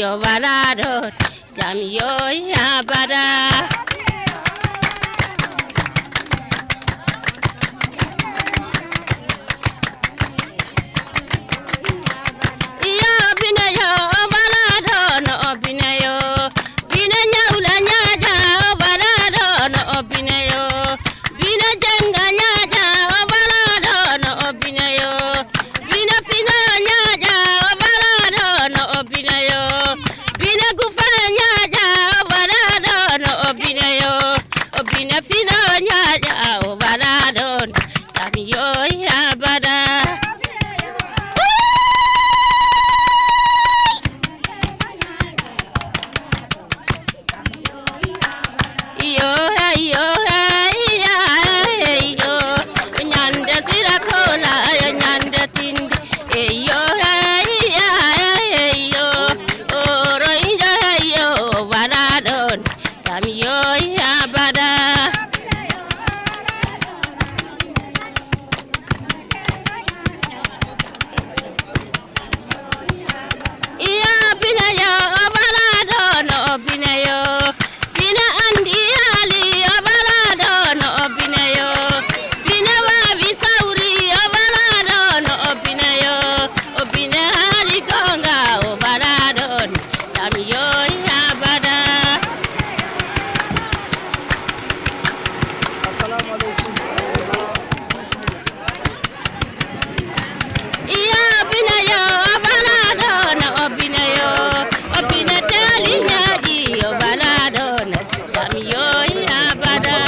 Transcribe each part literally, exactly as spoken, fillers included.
Yo wala ɗon jam yo abada. Iyo bine yo o wala ɗon o bine yo. Bine nyawla nyaja o wala ɗon o bine yo. Bine jenga nyaja o wala ɗon o bine yo. Bine fina nyaja o wala ɗon o bine yo. Bine gufa nyaja o wala ɗon o bine yo. O bine fina nyaja o wala ɗon. Jam yo abada. Iyo hey, iyo hey, iya hey, iyo. Nyande sira kola, iyo nyande tindi. Iyo hey, iya hey, iyo. Oro inja hey, iyo. Wala ɗon. Jam yo abada. Iyo bine yo o wala ɗon o bine yo. Bine andi ali o wala ɗon o bine yo. Bine wawi sawri o wala ɗon o bine yo. O bine hali gonga o wala ɗon. Jam yo abada. Assalamu alaikum. Iyo bine yo o wala ɗon o bine yo. O bine teli nyaji o wala ɗon. Jam yo abada.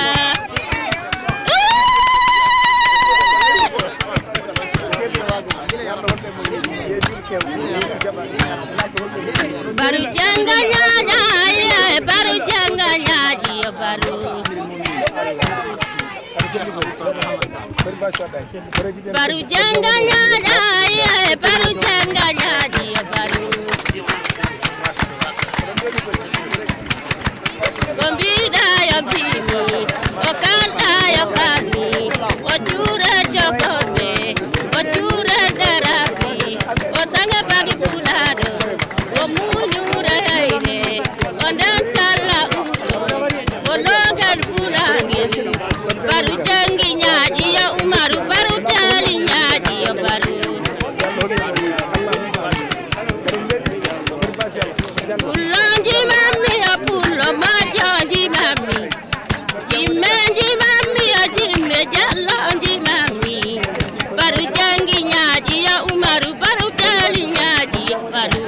Baru janga nyaja ye baru janga nyaji yo baru. Baru janga nyaja ye baru janga nyaji yo baru. Ko mbiɗa yo mbimi, o kalɗa yo kalmi, o juure jogoɓe, o juure darabi, o sange bagi pulaɗo, o muñure hayre, o nden talla uɗo, o logal bulangel. Baru jangi nyaji yo Umaru, baru tali nyaji yo baru. Pullo njimammi, o pullo moƴƴo njimammi. Jimme njimammi, o jimme jallo njimammi. Baru jangi nyaji yo Umaru, baru tali nyaji yo baru.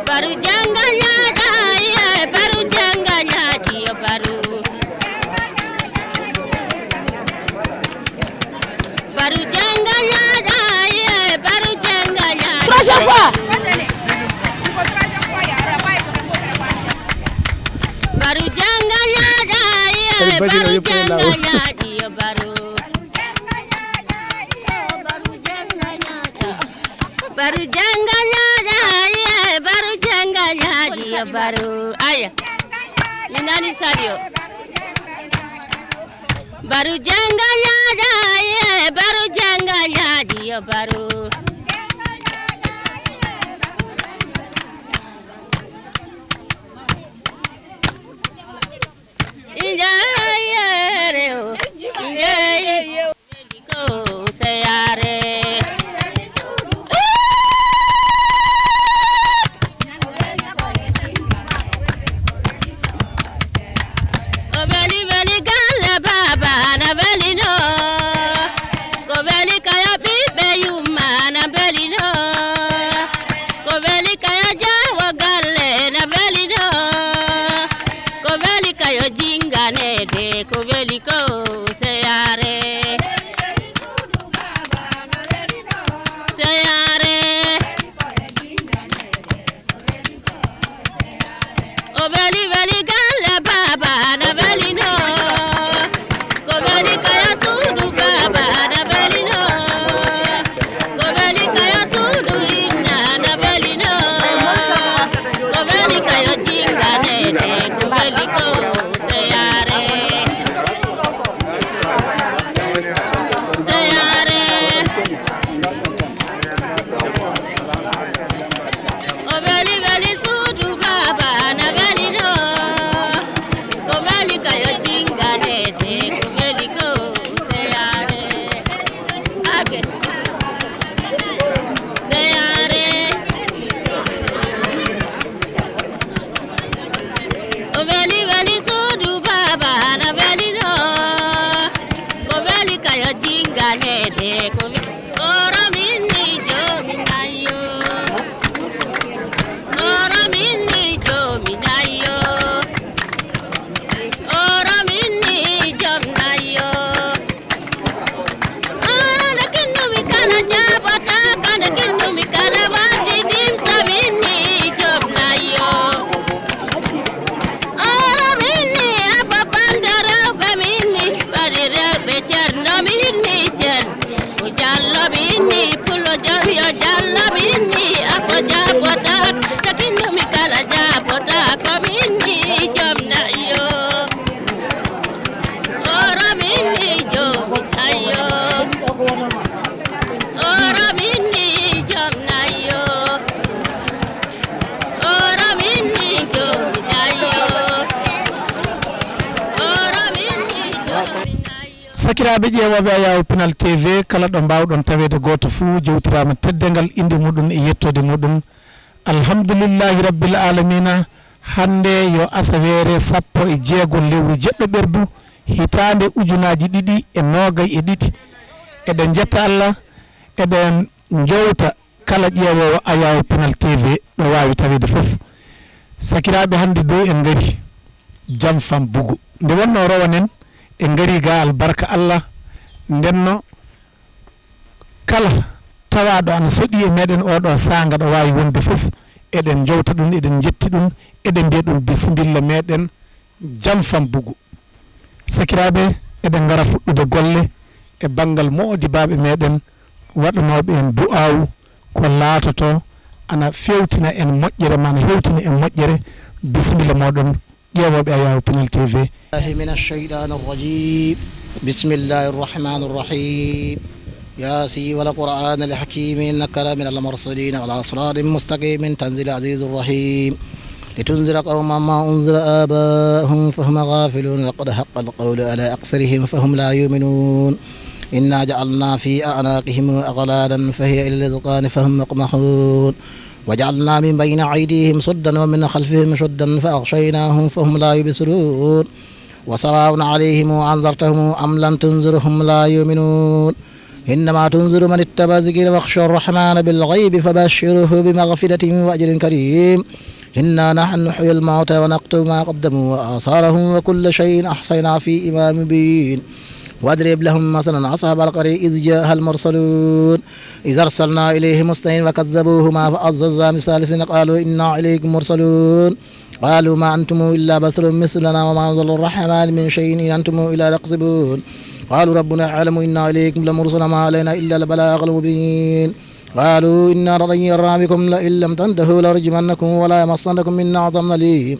Baru janga nyaja, iye, baru janga nyaji yo baru. Baru janga nyaja, iye, baru janga nyaja. Troisième fois. Baru janga nyaja, iye, baru janga nyaji yo baru. Baru janga nyaja, iye, baru janga nyaji yo baru. Aya. Ni nani sadio. Baru janga nyaja, iye, baru janga nyaji yo baru. Inja yere o, inja yere o, ko seyare. O beli beli galle baba na beli no. Ko beli kaya ɓiɓɓe yumma na Sakiraaɓe ƴeewooɓe Ayaawo Pinal T V, kala ɗo mbaawɗon taweede gooto fuu, jowtiraama teddeengal innde muuɗum e yettoode muuɗum. Alhamdulillahi Rabbil Aalamiina, hannde yo asaweere sappo e jeego lewru jeɗɗo ɓerdu, hitaande ujunaaji ɗiɗi e noogay e ɗiɗi. Eɗen njetta Allah, eɗen njowta kala ƴeewoowo Ayaawo Pinal T V ɗo waawi taweede fof. Sakiraaɓe, hannde dow en ngari Jam Fam Bugu. Nde wonnoo rowanen, en ngari ga albarka Allah, ndenno kala tawaaɗo ana soɗi e meɗen oɗo saanga ɗo waawi wonde fof, eɗen njowta ɗum, eɗen njetti ɗum, eɗen mbiya ɗum bisimilla meɗen Jam Fam Bugu. Sakiraaɓe, eɗen ngara fuɗɗude golle e banngal moodibaaɓe meɗen waɗanooɓe en du'aawu ko laatoto ana fewtina en moƴƴere, ma ana hewtina en moƴƴere. Bisimilla mooɗon, ƴeewooɓe Ayaawo Pinal T V. الله من الشيطان الرجيم. بسم الله الرحمن الرحيم. ياسين والقرآن الحكيم إنك لمن المرسلين على صراط مستقيم تنزيل العزيز الرحيم. لتنذر قوما ما أنذر آباؤهم فهم غافلون لقد حق القول على أكثرهم فهم لا يؤمنون. إنا جعلنا في أعناقهم أغلالا فهي إلى الأذقان فهم مقمحون. وجعلنا من بين أيديهم سدا ومن خلفهم سدا فأغشيناهم فهم لا يبصرون. وسواء عليهم أنذرتهم أم لم تنذرهم لا يؤمنون. إنما تنذر من اتبع الذكر وخشي الرحمن بالغيب فبشره بمغفرة وأجر كريم. إنا نحن نحيي الموتى ونكتب ما قدموا وآثارهم وكل شيء أحصيناه في إمام مبين. واضرب لهم مثلا أصحاب القرية إذ جاءها المرسلون. إذ أرسلنا إليهم اثنين فكذبوهما فعززنا بثالث قالوا إنا إليكم مرسلون. قالوا ما أنتم إلا بشر مثلنا وما أنزل الرحمن من شيء إن أنتم إلا تكذبون. قالوا ربنا يعلم إنا إليكم لمرسلون وما علينا إلا البلاغ المبين. قالوا إنا تطيرنا بكم لئن لم تنتهوا لنرجمنكم وليمسنكم منا عذاب أليم.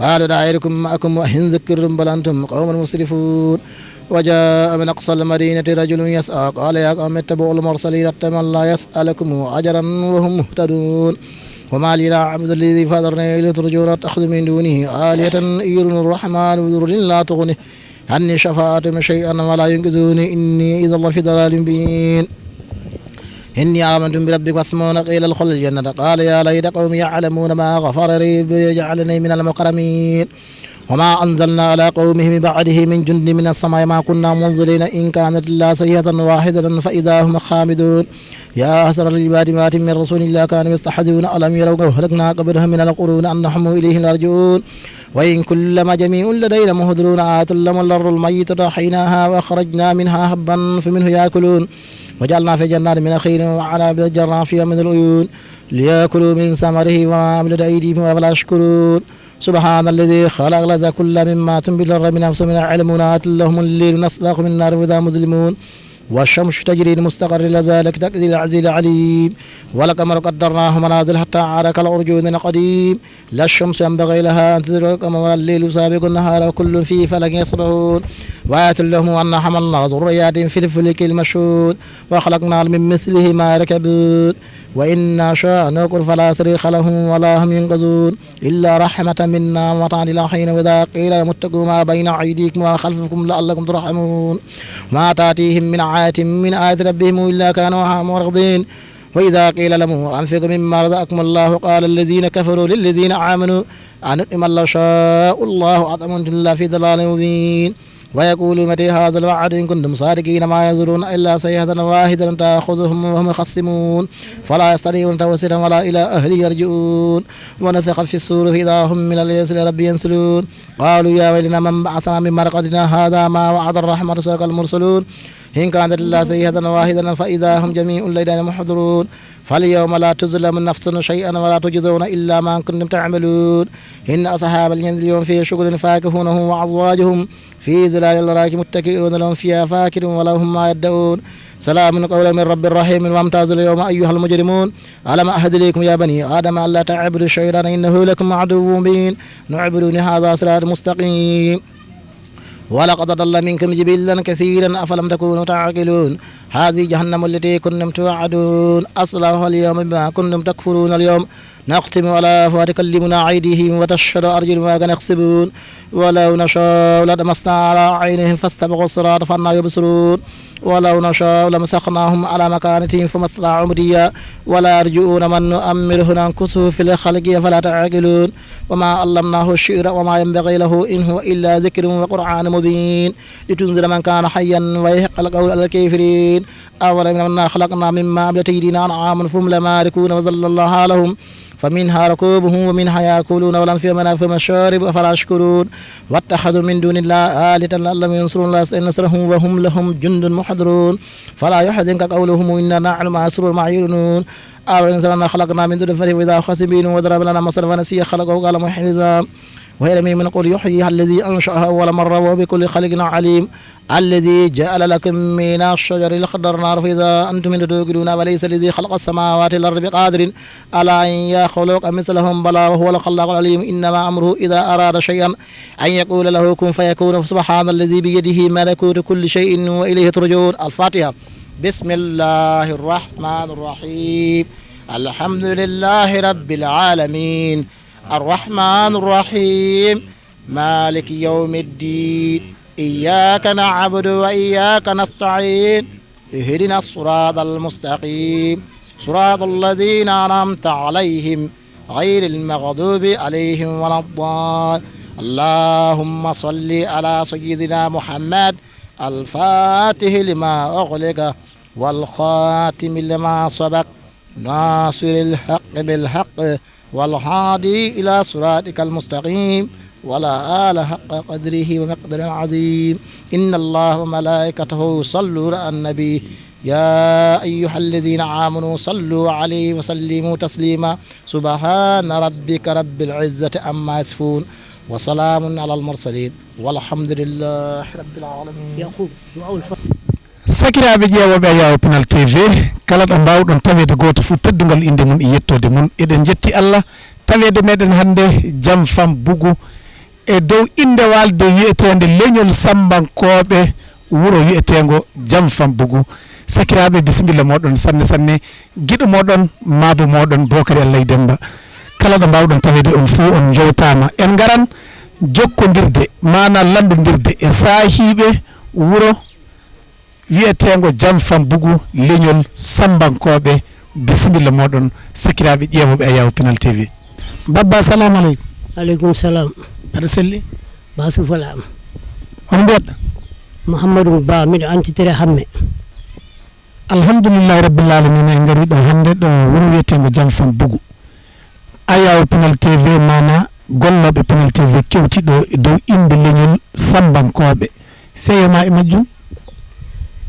قالوا طائركم معكم أئن ذكرتم بل أنتم قوم مسرفون. وجاء من أقصى المدينة رجل يسعى قال يا قوم اتبعوا المرسلين أتبعوا من لا يسألكم أجرا وهم مهتدون. وما لي لا أعبد الذي فطرني وإليه ترجعون أتخذ من دونه آلهة إن يردن الرحمن بضر لا تغن عني شفاعتهم شيئا ولا ينقذون إني إذا لفي ضلال مبين. إني آمنت بربكم فاسمعون قيل ادخل الجنة قال يا ليت قومي يعلمون ما غفر لي ربي وجعلني من المكرمين. وما أنزلنا على قومه من بعده من جند من السماء ما كنا منزلين إن كانت إلا صيحة واحدة فإذا هم خامدون. يا حسرة على العباد ما يأتيهم من رسول إلا كانوا يستهزئون ألم يروا كم أهلكنا قبلهم من القرون أنهم إليهم لا يرجعون. وإن كل لما جميع لدينا محضرون آية لهم الأرض الميتة أحييناها وأخرجنا منها حبا فمنه يأكلون. وجعلنا في جنات من نخيل وأعناب وفجرنا فيها من العيون ليأكلوا من ثمره وما عملته أيديهم أفلا يشكرون. سبحان الذي خلق الأرض كلها مما تنبت الأرض من أنفسهم من يعلمون آية لهم الليل نسلخ من النهار فإذا هم مظلمون. والشمس تجري لمستقر لها ذلك تقدير العزيز العليم. والقمر قدرناه منازل حتى عاد كالعرجون القديم. لا الشمس ينبغي لها أن تدرك القمر ولا الليل سابق النهار وكل في فلك يسبحون. وآية لهم أنا حملنا ذرياتهم في الفلك المشحون وخلقنا لهم من مثله ما يركبون وإن نشأ نغرقهم فلا صريخ لهم ولا هم ينقذون. إلا رحمة منا ومتاعا إلى حين وإذا قيل لهم اتقوا ما بين أيديكم وما خلفكم لعلكم ترحمون. ما تأتيهم من آية من آيات ربهم إلا كانوا عنها معرضين. وإذا قيل لهم أنفقوا مما رزقكم الله قال الذين كفروا للذين آمنوا أنطعم من لو يشاء الله أطعمه إن أنتم إلا في ضلال مبين. ويقولوا متى هذا الوعد إن كنتم صادقين ما ينظرون إلا صيحة واحدة تأخذهم وهم يختصمون فلا يستطيعون توصية ولا إلى أهلهم يرجعون. ونفخ في الصور فإذا هم من الأجداث إلى ربهم ينسلون. قالوا يا ويلنا من بعثنا من مرقدنا هذا ما وعد الرحمن وصدق المرسلون. إن كانت إلا صيحة واحدة فإذا هم جميع لدينا محضرون. فاليوم لا تظلم نفس شيئا ولا تجزون إلا ما كنتم تعملون. إن أصحاب الجنة اليوم في شغل فاكهون هم وأزواجهم في ظلال الأرائك متكئون لهم فيها فاكهة ولهم ما يدعون. سلام قولا من رب رحيم وامتازوا اليوم أيها المجرمون. ألم أعهد إليكم يا بني آدم ألا تعبدوا الشيطان إنه لكم عدو مبين. أن اعبدوني هذا صراط مستقيم. ولقد أضل منكم جبلا كثيرا أفلم تكونوا تعقلون. هذه جهنم التي كنتم توعدون أصلوها اليوم بما كنتم تكفرون اليوم نختم على أفواههم وتكلمنا أيديهم وتشهد أرجلهم بما كانوا يكسبون. ولو نشاء لطمسنا على أعينهم فاستبقوا الصراط فأنى يبصرون. ولو نشاء لمسخناهم على مكانتهم فما استطاعوا مضيا. ولا يرجعون. من نعمره ننكسه في الخلق أفلا تعقلون. وما علمناه الشعر وما ينبغي له إن هو إلا ذكر وقرآن مبين. لتنذر من كان حيا ويحق القول على الكافرين. أولم يروا أنا خلقنا مما عملت أيدينا أنعاما فهم لها مالكون وذللناهم فمنها ركوبهم ومنها يأكلون ولهم فيها منافع ومشارب أفلا يشكرون. واتخذوا من دون الله آلهة لعلهم ينصرون لا يستطيعون نصرهم وهم لهم جند محضرون. فلا يحزنك قولهم إنا نعلم ما يسرون وما يعلنون. أولم يروا أنا خلقنا من ذرية فإذا هم خصم بينهم وضرب لنا مثلا ونسي خلقه قال من يحيي العظام وهي رميم. قل يحييها الذي أنشأها أول مرة وهو بكل خلق عليم. الذي جعل لكم من الشجر الأخضر نارا فإذا أنتم منه توقدون. أوليس الذي خلق السماوات والأرض بقادر على أن يخلق مثلهم؟ بلى وهو الخلاق العليم. إنما أمره إذا أراد شيئا أن يقول له كن فيكون. فسبحان الذي بيده ملكوت كل شيء وإليه ترجعون. الفاتحة. بسم الله الرحمن الرحيم. الحمد لله رب العالمين. الرحمن الرحيم. مالك يوم الدين. إياك نعبد وإياك نستعين. اهدنا الصراط المستقيم. صراط الذين أنعمت عليهم غير المغضوب عليهم ولا الضالين. اللهم صل على سيدنا محمد الفاتح لما أغلق والخاتم لما سبق ناصر الحق بالحق والهادي إلى صراطك المستقيم وعلى آله حق قدره ومقداره العظيم. إن الله وملائكته يصلون على النبي يا أيها الذين آمنوا صلوا عليه وسلموا تسليما. سبحان ربك رب العزة عما يصفون وسلام على المرسلين والحمد لله رب العالمين. Sakiraaɓe ƴeewooɓe Ayaw Pinal T V, kala ɗo mbaawɗon taweede gooto fof teddungal innde mum e yettoode mum, eɗen njetti Allah taweede meɗen hannde Jam Fam Bugu e dow innde waalde wiyeteende leñol Sammbankooɓe, wuro wiyeteengo Jam Fam Bugu. Sakiraaɓe, bisimilla mooɗon sanne sanne, giɗo mooɗon, maabo mooɗon, Bookari Allay Demmba. Kala ɗo mbaawɗon taweede on fof on njowtaama. En ngaran jokkondirde, maanaa lanndondirde e saahiiɓe wuro wiyeteengo Jam Fam Bugu, leñol Sammbankooɓe. Bisimilla mooɗon, sakiraaɓe ƴeewooɓe Ayaw Pinal T V. Babba, assalamu aleykum. Aleykum salam. Aɗa selli? Basufa Lam. Hono mbiyaɗɗa? Mouhammadou Ba, miɗo antitere Hamme. Alhamdulillahi rabbil alamina, en ngari ɗo hannde ɗo wuro wiyeteengo Jam Fam Bugu. Ayaw Pinal T V, maanaa gollooɓe Pinal T V kewti ɗo e dow innde leñol Sammbankooɓe. Seyo ma e majjum?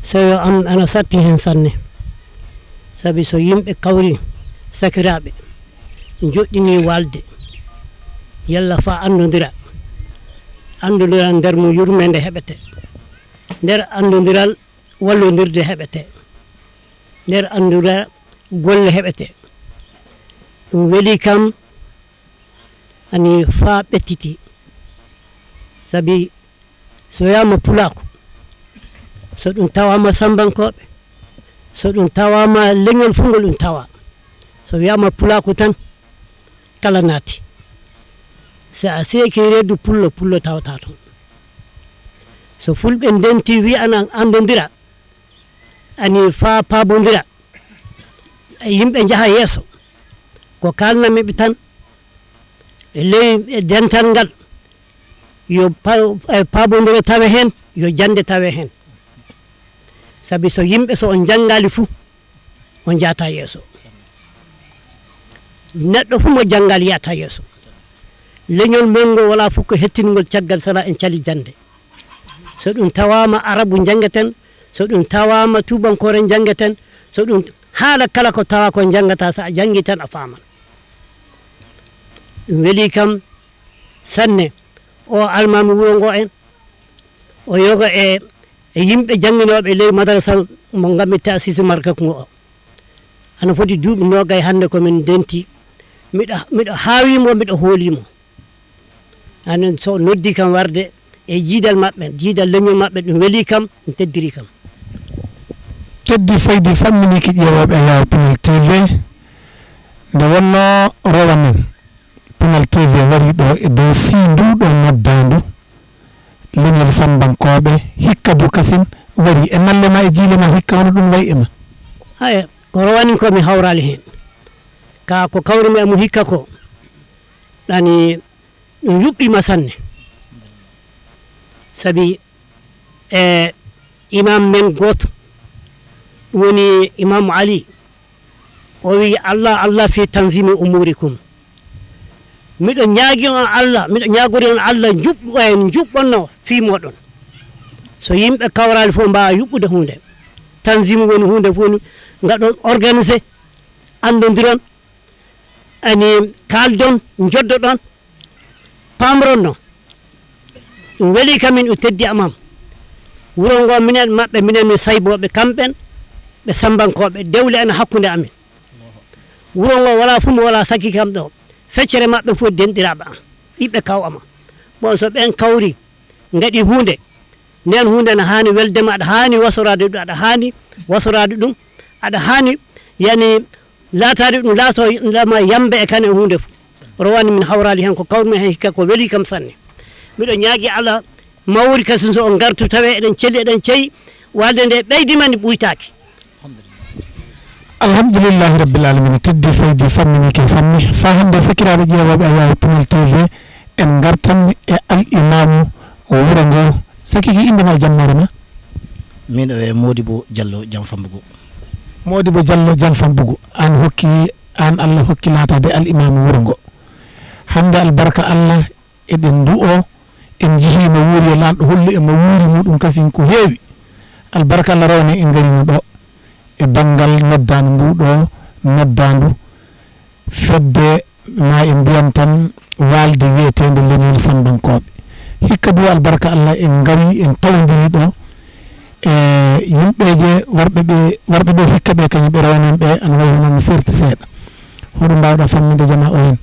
Seyo am ana satti heen sanne. Sabi so yimɓe kawri, sakiraaɓe, njoɗɗini waalde, yalla faa anndondira. Anndondiral nder mum yurmeende heɓete. Nder anndondiral wallondirde heɓete. Nder anndondiral golle heɓete. Ɗum weli kam ani faa ɓettiti. Sabi so wiyaama pulaaku, so ɗum tawaama Sammbankooɓe, so ɗum tawaama leñol fof ngol ɗum tawaa. So wiyaama pulaaku tan, kala naati. So a seeki reedu pullo, pullo tawata toon. So fulɓe ndenti wi ana anndondira, ani faa paabondira, yimɓe njaha yeeso. Ko kaalnammi ɓe tan e ley dental ngal, yo paabondire tawe heen, yo jannde tawe heen. Sabi so yimɓe so on njanngaali fuu, on njaata yeeso. Neɗɗo fuu mo janngaali yaata yeeso. Leñol men ngol wala fof ko hettingol caggal sona en cali jannde. So ɗum tawaama arabu njanngeten, so ɗum tawaama tuubankoore njanngeten, so ɗum haala kala ko tawa ko njanngata so a janngii tan a faaman. Ɗum welii kam sanne. O almaami wuro ngo en, o yoga e e yimɓe jannginooɓe ley madarasa mo ngammi taasisi markak ngo o. Ana foti duuɓi noogay hannde ko min ndenti. Miɗo miɗo haawii mo, miɗo hoolii mo. Anen so noddi kam warde e jiidal maɓɓe, jiidal leñol maɓɓe, ɗum welii kam, ɗum teddiri kam. Teddi faydi famminii ki ƴeewooɓe e Yaw Pinal T V. Nde wonnoo rowa Si nduɗo noddandu leñol Sambankooɓe, hikka du kasin wari e nalle ma e jiile ma, hikka hono ɗum wayi e ma? Haya, ko rowanin ko mi hawrali heen. Ka ko kawrumi e mo hikka ko, ɗani ɗum yuɓɓima sanne. Sabi e imam men gooto, ɗum woni Imam Ali, o wi, "Allah, Allah fi tanzimi umurikum." Miɗo ñaagi on Allah, miɗo ñaagori on Allah, njuɓɓo en, njuɓɓonno fii mooɗon. So yimɓe kawraali fof mbaawa yuɓɓude huunde. Tanzimu woni huunde fof ni ngaɗon organisé, anndondiron, ani kaaldon, njoddoɗon, paamronno. Ɗum weli kam min, ɗum teddi amam. Wuro ngo minen maɓɓe, minen min saybooɓe kamɓen, ɓe Sambankooɓe, dewle ene hakkunde amin. Wuro ngo wala fuu mo wala sakki kam ɗo. Feccere maɓɓe fof denɗiraaɓe am, ɓiɓɓe kaw ama. Bon, so ɓen kawri, ngaɗi huunde, nden huunde ne haani weldema, aɗa haani wasoraade ɗum, aɗa haani wasoraade ɗum, aɗa haani, yani, laataade ɗum laaso lama yambe e kane huunde fof. Rowani min hawraali heen ko kawrumi heen hikka ko weli kam sanne. Miɗo ñaagi Allah mawri kasin so on ngartu tawe eɗen celi, eɗen ceyi, walde nde ɓeydima ni ɓuytaaki. Alhamdulillahi rabbil alamina, teddi faydi famminike sanne. Fa hannde sakiraaɓe ƴeewooɓe Ayaw Pinal T V, en ngartan e al imaamu wuro ngo. Sakiki, innde ma e jammaare ma? Min o e Modibo Diallo Jam Fambugu. Modibo Diallo Jam Fambugu, aan hokki, aan Allah hokki laataade al imaamu wuro ngo. Hannde albarka Allah eɗen ndu'oo, en njihii mo wuuri e lanɗo holli en mo wuuri muɗum kasin ko heewi. Albarka Allah rewne en ngarino ɗo e banngal noddaandu ndu ɗo noddaandu fedde ma en mbiyan tan waalde wiyeteende leñol Sambankooɓe. Hikka du albarka Allah en ngari en tawondiri ɗo e yimɓeeje warɓe ɓe, warɓe ɓe hikka ɓe kañum ɓe rewanan ɓe ana wayi hono mi serti seeɗa. Hoɗum mbaawɗa famminde jama o heen?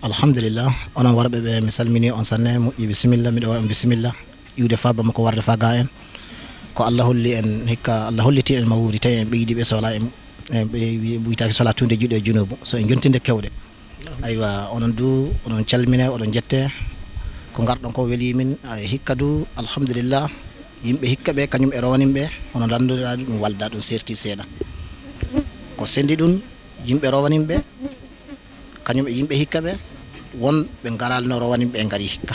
Alhamdulillah, onon warɓe ɓe mi salmini on sanne, moƴƴi bisimilla, miɗo wawi on bisimilla. Iwde fa Bamako warde fa ga en. Ko Allah holli en hikka, Allah holliti en ma wuuri, tawi en ɓeydi ɓe sola en, en ɓe wi-, wiytaaki sola tunde juuɗe e junubu. So en jontinde kewɗe. Aywa, onon du, onon calmine, oɗon jette. Ko ngarɗon ko weli min, ay hikka du, alhamdulillah. Yimɓe hikka ɓe, kañum e rowanin ɓe, hono lanndondiraa ɗum, walda ɗum serti seeɗa. Ko sendi ɗum, yimɓe rowanin ɓe, kañum e yimɓe hikka ɓe, won ɓe ngaralno rowanin ɓe, ngari hikka.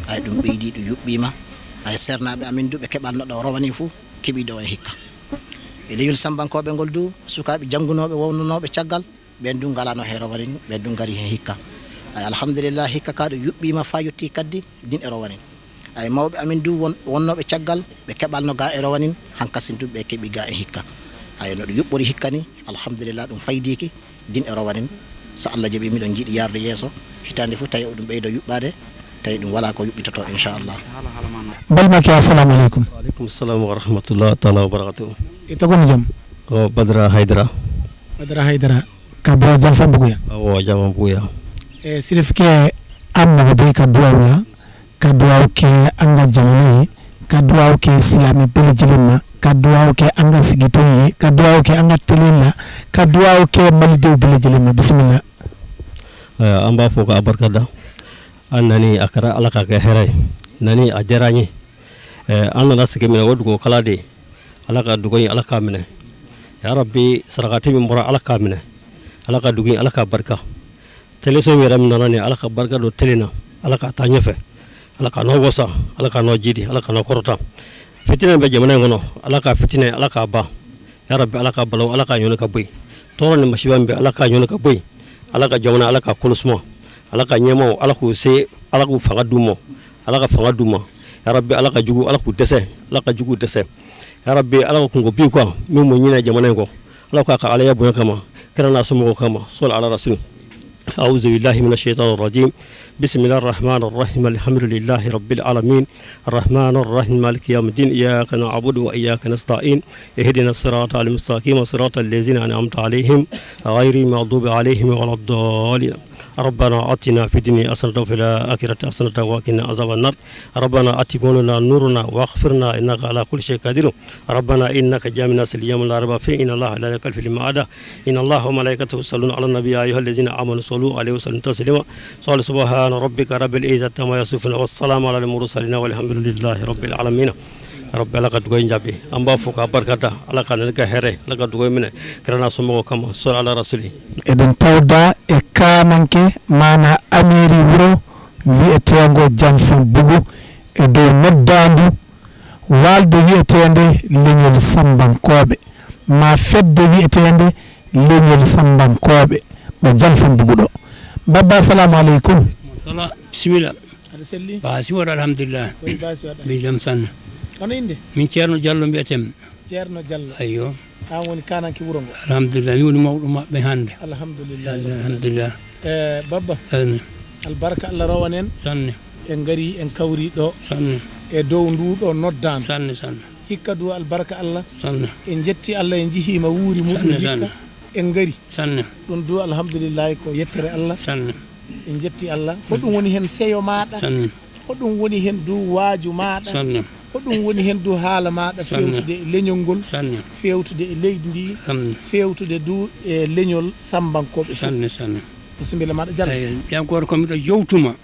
Ay ɗum ɓeydi, ɗum yuɓɓima. Ay sernaaɓe amin du, ɓe keɓalno ɗo rowanin fuu, keɓi ɗo e hikka. E leñol Sambankooɓe ngol du, sukaaɓe janngunooɓe, wonnooɓe caggal, ɓen du ngalano he rowanin, ɓen du ngari he hikka. Ay alhamdulillah, hikka ka ɗo yuɓɓima fa yotti kaddi, din e rowanin. Ay mawɓe amin du won-, wonnooɓe caggal, ɓe keɓalno ga e rowanin, hankasin du ɓe keɓi ga e hikka. Ay no ɗum yuɓɓori hikka ni, alhamdulillah, ɗum faydiki, din e rowanin. So Allah jaɓi, miɗon jiiɗi yarde yeeso, hitaande fof tawi oɗum ɓeydo yuɓɓade, tawi ɗum wala ko yuɓɓitoto, inchallah. Mbalmaki, assalamu aleykum. Wa aleykum salam wa rahmatullah taala wa barakatuh. E togono jam? Ko Badara Haydara. Badara Haydara, ka Duwaw Jam Fambuguya? Awo, Jam Fambuguya. E sirif ke amma ko be ka Duwaw la, ka Duwaw ke anga jamanaye, ka Duwaw ke silami bele jilimma, ka Duwaw ke anga sigitoye, ka Duwaw ke anga telilla, ka Duwaw ke malidew bele jilimma. Bismillah. Eh, amba fo ka abarkada. An nani a kara Ala ka ke heray. Nani a jarani. Eh, an nana sike mina wadu ko kala de. Ala ka dugoyi Ala ka mine. Ya Rabbi, sarakati min bora Ala ka mine. Ala ka dugoyi Ala ka barka. Tele so mi ram nanani Ala ka barka do telina. Ala ka ta ñofe. Ala ka no wosa, Ala ka no jidi, Ala ka no korota. Fitina be jamana ngono, Ala ka fitina, Ala ka ba. Ya Rabbi, Ala ka balaw, Ala ka ñone ka boy. Toro ni masiba be Ala ka ñone ka boy. Ala ka jamana, Ala ka kolusma. Ala ka ñemo, Ala ku se, Ala ku fanga dumo. Ala ka fanga duma. Ya Rabbi, Ala ka jugu, Ala ku dese, Ala ka jugu dese. Ya Rabbi, Ala ka kungo bi kwa, mi mo ñina jamana ngo. Ala ka ka Ala ya bonya kama, kira na sumo kama, sol ala rasul. أعوذ بالله من الشيطان الرجيم. بسم الله الرحمن الرحيم. الحمد لله رب العالمين. الرحمن الرحيم. مالك يوم الدين. إياك نعبد وإياك نستعين. اهدنا الصراط المستقيم. صراط الذين أنعمت عليهم. غير المغضوب عليهم ولا الضالين. ربنا آتنا في الدنيا حسنة وفي الآخرة حسنة وقنا عذاب النار. ربنا آت قلوبنا نورنا واغفر لنا إنك على كل شيء قدير. ربنا إنك جامع الناس ليوم لا ريب فيه إن الله لا يخلف الميعاد. إن الله وملائكته يصلون على النبي يا أيها الذين آمنوا صلوا عليه وسلموا تسليما. قال سبحان ربك رب العزة عما يصفون والسلام على المرسلين والحمد لله رب العالمين. Rabbi Alla ka dugoy njaabi. An b'a fo ka barikada. Alla ka nani ka here. Alla ka dugoy minɛ. Kira na somɔgɔw kama. Sɔli Alla rasuli. Eɗen tawda e kaananke, maana ameeri wuro wiyeteengo Janfan Bugu e dow noddaandu waalde wiyeteende Leñol Sambankooɓe, maa fedde wiyeteende Leñol Sambankooɓe ɗo Janfan Bugu ɗo. Babba, assalamu aleykum. Sala, bisimilla. Aɗa selli? Ba, si waɗa, alhamdulillah. Koye baasi waɗa? Mbi jam sanne. Hono innde? Min Ceerno Jallo mbiyeteemi. Ceerno Jallo. Ayyo. Aan woni kaananke wuro ngo? Alhamdulillah, mi woni mawɗo maɓɓe hannde. Alhamdulillah. Alhamdulillah. Eh, Babba, Sanne, albarka Allah rowan en. Sanne, En ngari, en kawri ɗo sanne, e dow ndu ɗo noddaandu. Sanne, sanne, Hikka du albarka Allah. Sanne. En njetti Allah, en njihiima wuuri muɗum. Sanne, hikka sanne, en ngari. Sanne. Ɗum du alhamdulillahi ko yettere Allah. Sanne. En njetti Allah. Ko ɗum woni heen seyo maaɗa? Sanne. Ko ɗum woni heen du waaju maaɗa? Sanne. Ko ɗum woni heen du haala maaɗa? Sanne. Feewtude e leñol ngol? Sanne. Feewtude e leydi ndi? Sanne. Feewtude du e leñol Sambankooɓe fof? Sanne, sanne. Bisimilla maaɗa, Jallo. Eyi, jam gooto ko miɗo yowtuma.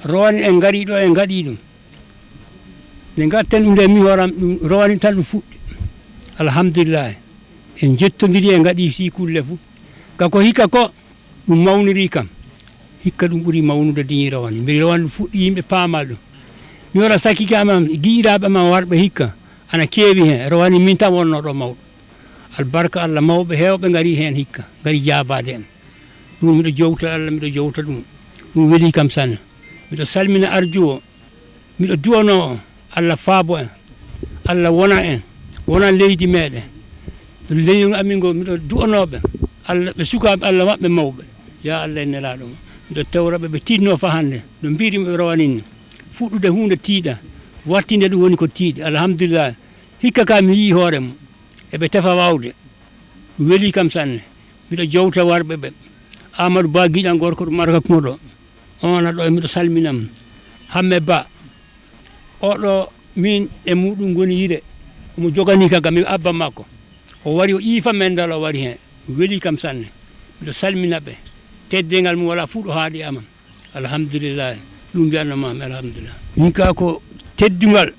Rowani en ngarii ɗo, en ngaɗii ɗum. Nde ngarten ɗum nde, mi horam ɗum, rowani tan ɗum fuɗɗi. Alhamdulillahi. En njettondiri, en ngaɗi si kulle fuu. Ka ko hikka ko, ɗum mawniri kam. Hikka ɗum ɓuri mawnude diñi rowani. Mbiɗa rowani ɗum fuɗɗi, yimɓe paama ɗum. Mi wara sakike am, giɗiraaɓe am warɓe hikka, ana keewi heen. Rowani min tan wonnoo ɗo mawɗo. Albarka Allah, mawɓe heewɓe ngarii heen hikka, ngarii jaabaade en. Ɗum miɗo jowta Allah, miɗo jowta ɗum. Ɗum weli kam sanne. Miɗo salmina arjo o. Miɗo du'anoo on, Allah faabo en, Allah wona en, wona leydi meeɗen. Leñol amin ngol, miɗo du'anoo ɓe, Allah, ɓe sukaaɓe Allah maɓɓe mawɓe. Ya Allah e Nelaaɗo ma, miɗo tewra ɓe, ɓe tiiɗnoo faa hannde, no mbiiri ɓe rowani ni. Fuɗɗude huunde tiiɗa, wattinde ɗum woni ko tiiɗi. Alhamdulillahi, hikka ka mi yii hoore mum, eɓe tefa waawde. Ɗum weli kam sanne. Miɗo jowta warɓe ɓe. Amadou Ba, giɗan gorko ɗo Marka Kuŋo ɗo. On ɗo, miɗo salmina mo. Hamme Ba. Oɗo min e muɗum ngoni yire. Omo joganii ka gam mi abba makko. O wari o ƴiifa men dal o wari heen. Weli kam sanne. Miɗo salmina ɓe. Teddeengal mum walaa fuu ɗo haaɗi amen. Alhamdulillahi. Ɗum mbiyanno maami alhamdulillah. Min ka ko teddungal.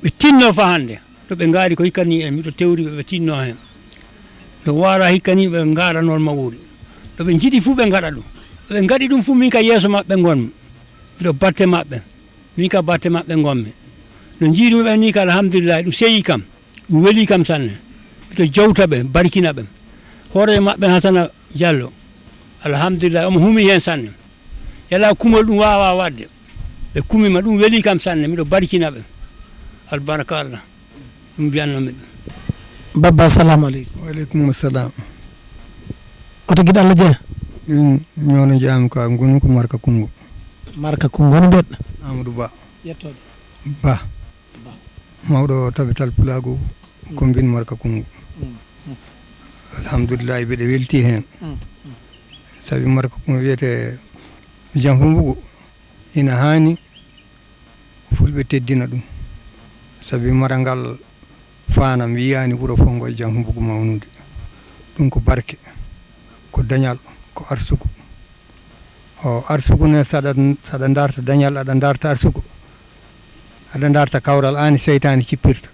Ɓe tinno faa hannde. Ɗo ɓe ngaari ko hikkani en, miɗo tewri ɓe, ɓe tinno heen. Ɗo waara hikkani ɓe ngaara noon mawuuri. Ɗo ɓe njiɗi fuu ɓe ngaɗa ɗum. Ɗo ɓe ngaɗi ɗum fuu, min ka yeeso maɓɓe ngonmi. Miɗo batte maɓɓe. Min ka batte maɓɓe ngonmi. No njiirmi ɓe ni ka alhamdulillahi, ɗum seyi kam. Ɗum weli kam sanne. Miɗo jowta ɓe, barkina ɓe. Hoore maɓɓe Hasana Jallo. Alhamdulillahi, omo humi heen sanne. Yalaa kumol ɗum waawaa waɗde. Ɓe kumima, ɗum weli kam sanne. Miɗo barkina ɓe. Albarka Allah. Ɗum mbiyanno mi ɗum. Babba, assalamu aleykum. Wa aleykum assalam. Oto giɗo Allah jeya? Min ñoono jeyaami ka, ngoni ko Marka Kunngo. Marka Kunngo, hono mbiyeɗa? Amadou Ba. Yettoode. Ba. Ba. Mawɗo tabital pulaagu, mm, commune Marka Kunngo. Mm, mm. Alhamdulillahi, mbeɗa welti heen. Mm, mm. Sabi Marka Kunngo wiyete Janfan Bugu, ina haani fulɓe teddina ɗum. Sabi mara ngal faanam wiyaani wuro fof ngo e Janfan Bugu mawnude. Ɗum ko barke, ko dañal, ko arsuku. O arsuku ne, saɗa, saɗa darta dañal, aɗa darta arsuku, aɗa darta kawral, aani seytaane cippirta.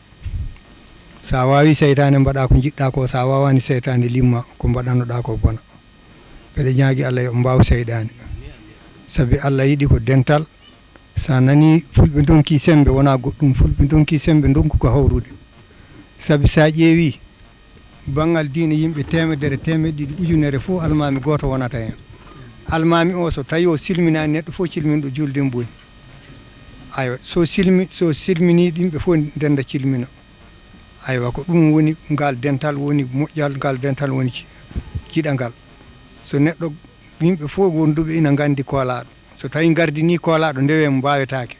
So a waawi seytaane, mbaɗa ko njiɗɗa ko, so a waawaani seytaane limma, ko mbaɗannoɗa ko bona. Mbeɗa ñaagi Allah yo mbaaw seyɗaani. Sabi Allah yiɗi ko dental. So a nanii fulɓe ndonki semmbe, wonaa goɗɗum. Fulɓe ndonki semmbe, ndonku ko hawrude. Sabi so a ƴeewii banngal diine, yimɓe teemedere, teemeɗɗe ɗiɗi, ujunere fof, almaami gooto wonata heen. Almaami o, so tawii o silminaani neɗɗo fof, cilminɗo juulde mum boni. Aywa, so silmi-, so silminii yimɓe fof, ndennda cilmina. Aywa, ko ɗum woni ngal dental, woni moƴƴal, ngal dental woni ci-, jiɗangal. So neɗɗo, yimɓe fof wonduɓe ina nganndi koolaaɗo. So tawii ngardinii koolaaɗo, ndewe mum mbaawetaake.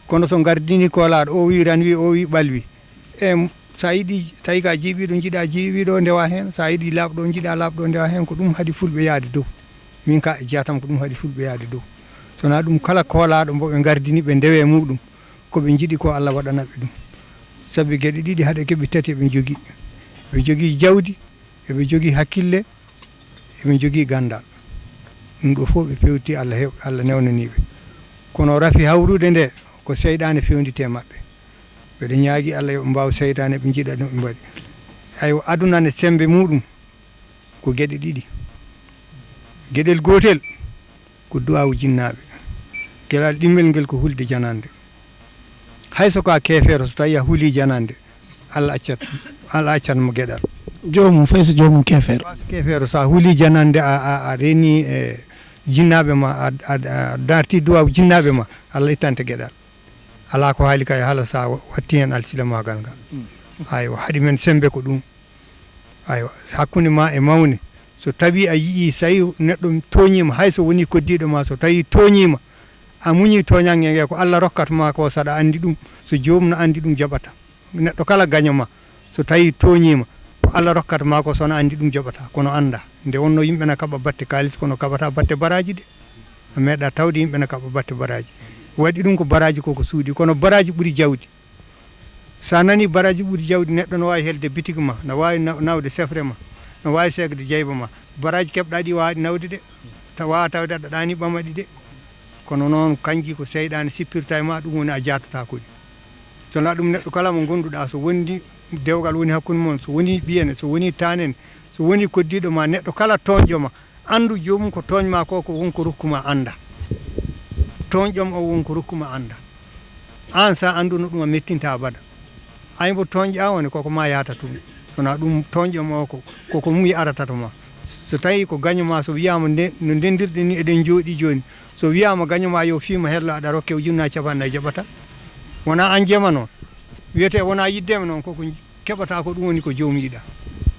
Kono so ngardinii koolaaɗo, o wii ranwi, o wii ɓalwi. E so a yiɗii, tawi ka jiiɓiiɗo, njiɗaa jiiɓiiɗo, ndewa heen. So a yiɗii laaɓɗo, njiɗaa laaɓɗo, ndewa heen. Ko ɗum haɗi fulɓe yahde dow. Min ka e jatam ko ɗum haɗi fulɓe yaade dow. So wonaa ɗum kala koolaaɗo mbo ɓe ngardini ɓe ndewe muɗum, ko ɓe njiɗi ko Allah waɗana ɓe ɗum. Sabi geɗe ɗiɗi haɗe keɓe tati eɓe njogii. Eɓe njogii jawdi, eɓe njogii hakkille, eɓe njogii ganndal. Ɗum ɗo fof ɓe pewti Allah hew-, Allah newnanii ɓe. Kono rafi hawrude nde ko seyɗaane fewnditi e maɓɓe. Mbeɗa ñaagi Allah yo ɓe mbaaw seytaane ɓe njiɗa no ɓe mbaɗi. Aywa, aduna ne semmbe muɗum ko geɗe ɗiɗi. Geɗel gootel ko duwaawu jinnaaɓe. Geɗal ɗimmel ngel ko hulde janande. Hay so ko a keefeero, so tawi a huli janande, Allah accat, Allah accat mo geɗal. Joomum, fay so joomum keefeero. Keefeero, so a huli janande, a, a, a reni e jinnaaɓe ma, a, a, a darti duwaawu jinnaaɓe ma, Allah ittante geɗal. Alaa ko haali kay, hala sa wa-, watti heen alsilamaagal ngal. Aywa, haɗi men semmbe ko ɗum. Aywa, hakkunde ma e mawne, so tawi a yi'i, so tawi neɗɗo tooñiima, hay so woni koddiiɗo ma, so tawi tooñiima, a muñi tooñannge nge, ko Allah rokkat ma ko, saɗa anndi ɗum. So joomum no anndi ɗum, jaɓata. Neɗɗo kala gaño ma, so tawi tooñiima, ko Allah rokkat ma ko, so no anndi ɗum, jaɓata. Kono annda, nde wonno yimɓe na kaɓa batte kaalis, kono kaɓata batte baraaji de. A meeɗa tawde yimɓe na kaɓa batte baraaji. Waɗi ɗum ko baraaji ko, ko suudi, kono baraaji ɓuri jawdi. So a nani baraaji ɓuri jawdi, neɗɗo no waawi helde bitig ma, no waawi naw-, nawde sefre ma, no waawi seegde jayba ma. Baraaji keɓɗa ɗi waawaɗi nawde de. Ta-, waawa tawde aɗa ɗaani ɓama ɗi de. Kono noon, kanji ko seyɗaane sippirta e ma, ɗum woni a jaatata ko ɗi. So na ɗum, neɗɗo kala mo ngonduɗa, so wondi dewgal woni hakkunde mon, so woni ɓiyene, so woni tanen, so woni koddiiɗo ma, neɗɗo kala tooñɗo ma, anndu joomum ko tooñ ma ko, ko won ko rokku ma annda. Tooñɗo ma o won ko rokku ma annda. Aan sa annduno ɗum, a mettinta abada. Ay mbo tooñɗa woni koko ma yahata toon. So na ɗum, tooñɗo ma o ko, koko mum arata to ma. So tawi ko gaño ma, so wiyaama nde, no ndendirɗen ni eɗen njooɗi jooni. So wiyaama gaño ma yo fiima hello, aɗa rokke ujunnaaji capanɗe nayi, jaɓata. Wona aan jema noon. Wiyete wona yiddema noon, koko keɓata ko ɗum woni ko joomum yiɗa.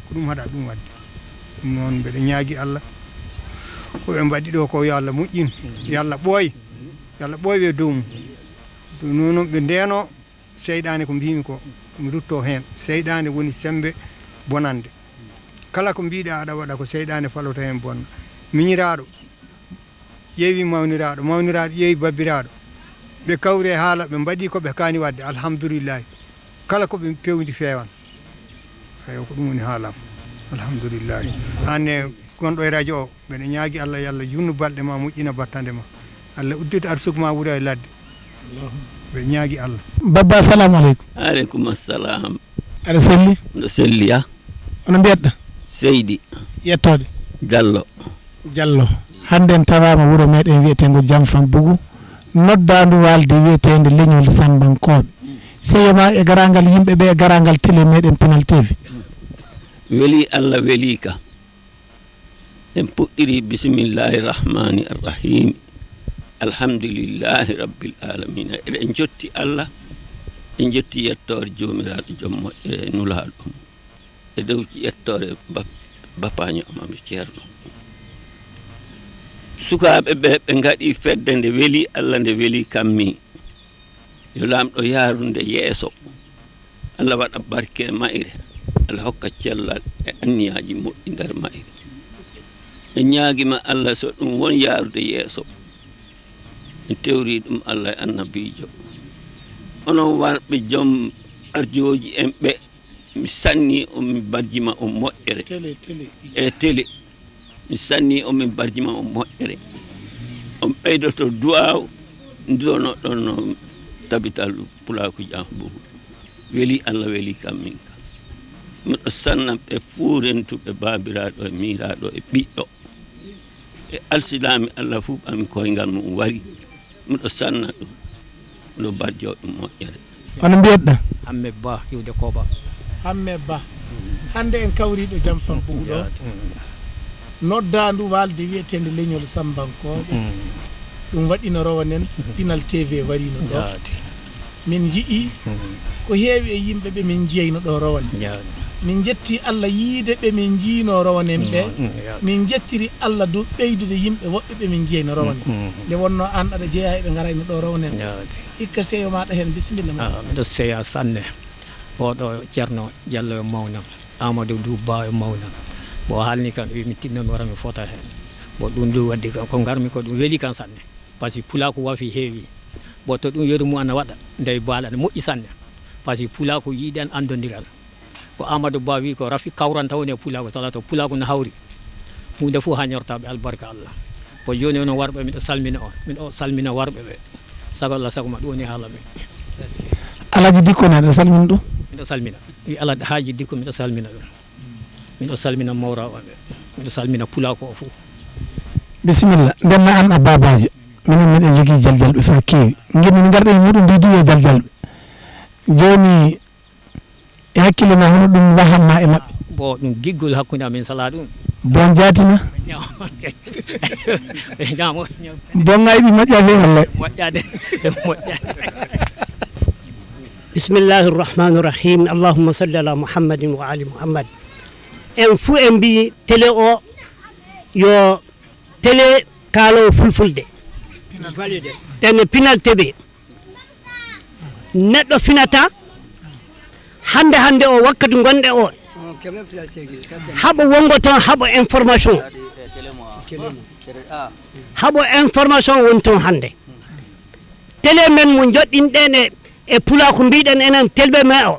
Ko ɗum haɗa ɗum waɗde. Ɗum noon mbeɗa ñaagi Allah. Ko ɓe mbaɗi ɗo ko yo Allah moƴƴin. Yo Allah ɓooy. Yo Allah ɓooy ɓe dow mum. Ɗum noon ɓe ndeno. Seyɗaane ko mbiimi ko, mi rutto heen. Seyɗaane woni semmbe bonannde. Kala ko mbiɗa aɗa waɗa ko seyɗaane faloto heen bonna. Miñiraaɗo ƴeewi mawniraaɗo, mawniraaɗo ƴeewi babbiraaɗo. Ɓe kawri e haala, ɓe mbaɗi ko ɓe kaani waɗde. Alhamdulillahi. Kala ko ɓe pewndi feewan. Eyo, ko ɗum woni haalam. Alhamdulillahi. Aan ne gonɗo e radio o, mbeɗa ñaagi Allah, yo Allah junnu balɗe ma, moƴƴina battande ma. Allah uddita arsugu ma, wura e ladde. Mbeɗa ñaagi Allah. Babba, assalamu aleykum. Aleykum assalam. Aɗa selli? Mbeɗa selli, ya. Hono mbiyatɗa? Seydi. Yettoode? Jallo. Jallo. Hannde en tawaama wuro meɗen wiyeteengo Jamfan Bugu, noddaandu waalde wiyeteende Leñol Sambankooɓe. Seyo ma e garaangal yimɓe ɓe, e garaangal télé meɗen Pinal T V. Weli Allah, weli ka. En puɗɗiri bisimillahi rahmani rahim. Alhamdulillahi rabbil alamina. Eɗen njotti Allah, en njotti yettoore Joomiraaɗo joom moƴƴere e Nulaaɗo mum. E dow yettoore bap-, bapaño am, am Ceerno. Sukaaɓe ɓe, ɓe ngaɗi fedde nde weli Allah, nde weli kammi. Yo Laamɗo yaaru nde yeeso. Allah waɗa barke e mayre. Allah hokka cellal e anniyaaji moƴƴi nder mayre. En ñaagima Allah so ɗum won yaarude yeeso. En tewri ɗum Allah e annabiijo. Onon warɓe joom arjooji en ɓe, mi sanni on, mi barjima on moƴƴere. Télé, télé. E télé. Mi sanni on, mi barjima on moƴƴere. On ɓeydoto duwaaw, nduwonoɗon no tabital Pulaaku Jam Bugu. Weli Allah, weli kam min kam. Miɗo sanna ɓe fuu rentuɓe baabiraaɗo e miiraaɗo e ɓiɗɗo. E alsilaami Allah fuu ɓami koyngal mum wari. Miɗo sanna ɗum. Miɗo barjo ɗum moƴƴere. Hono mbiyatɗa? Hamme Ba, iwde Koba. Hamme Ba. Hannde en kawriiɗo Jam Fan Bugu ɗo. Jaati. Noddaandu waalde wiyeteende Leñol Sambankooɓe. Mm. Ɗum waɗino rowanen, Pinal T V wariino ɗo. Jaati. Min nji'i ko heewi e yimɓe ɓe min njiyayno ɗo rowane. Jaati. Min njetti Allah yiide ɓe min njiino rowanen ɓe. Mm, mm, jaati. Min njettiri Allah dow ɓeydude yimɓe woɓɓe ɓe min njiyayno rowane. Mm, mm. Nde wonno aan aɗa jeyaa e ɓe ngarayno ɗo rowanen. Jaati. Hikka seyo maaɗa heen, bisimilla ma. Ah, miɗo seya sanne. Oɗo Ceerno Jallo e mawna, Amadou Dou Ba e mawna. Bo haalni kam, wi mi tinno mi wara mi fota heen. Bon, ɗum ɗum waddi kam, ko ngarmi ko ɗum weli kam sanne. Parce que pulaaku wafi heewi. Bon, to ɗum yeru mum ana waɗa, ndey baala ne moƴƴi sanne. Parce que pulaaku yiɗi an anndondiral. Ko Amadou Ba wi ko rafi kawranta woni e pulaaku, sala to pulaaku no hawri. Huunde fof hañortaɓe albarka Allah. Ko jooni onon warɓe, miɗo salmina on. Miɗo salmina warɓe ɓe. Sago Allah, sago ma, ɗum woni haala men. Alhaji Dikko ne, aɗa salmina ɗum? Miɗo salmina. Wi Alhaji Dikko, miɗo salmina ɗum. Miɗo salmina mawraɓe ɓe. Miɗo salmina pulaaku o fof. Bisimilla. Ndenno an a baabaajo. Minen miɗen jogii jaljalɓe faa keewi. Ngimmi mi ngarɗa e muɗum mbiy duwi e jaljalɓe. Jooni, e hakkille ma, hono ɗum wahan ma e maɓɓe? Bon, ɗum giggol hakkunde amin sala ɗum. Bon jaatina. Ñaamo, ñaamo. Bon ngayɗi moƴƴa fe walla? Moƴƴade, moƴƴade. Bismillahi rahmani rahim. Allahumma salli ala Muhammadin wa ali Muhammad. En fuu en mbiyi télé o yo télé kaalowo fulfulde. Ene pinal teɓe. Neɗɗo finata hannde, hannde o wakkati ngonɗe o, haɓo wongo toon, haɓo information, haɓo information woni toon hannde. Télé men mo joɗɗinɗen e, e pulaaku mbiɗen enen telɓe men o,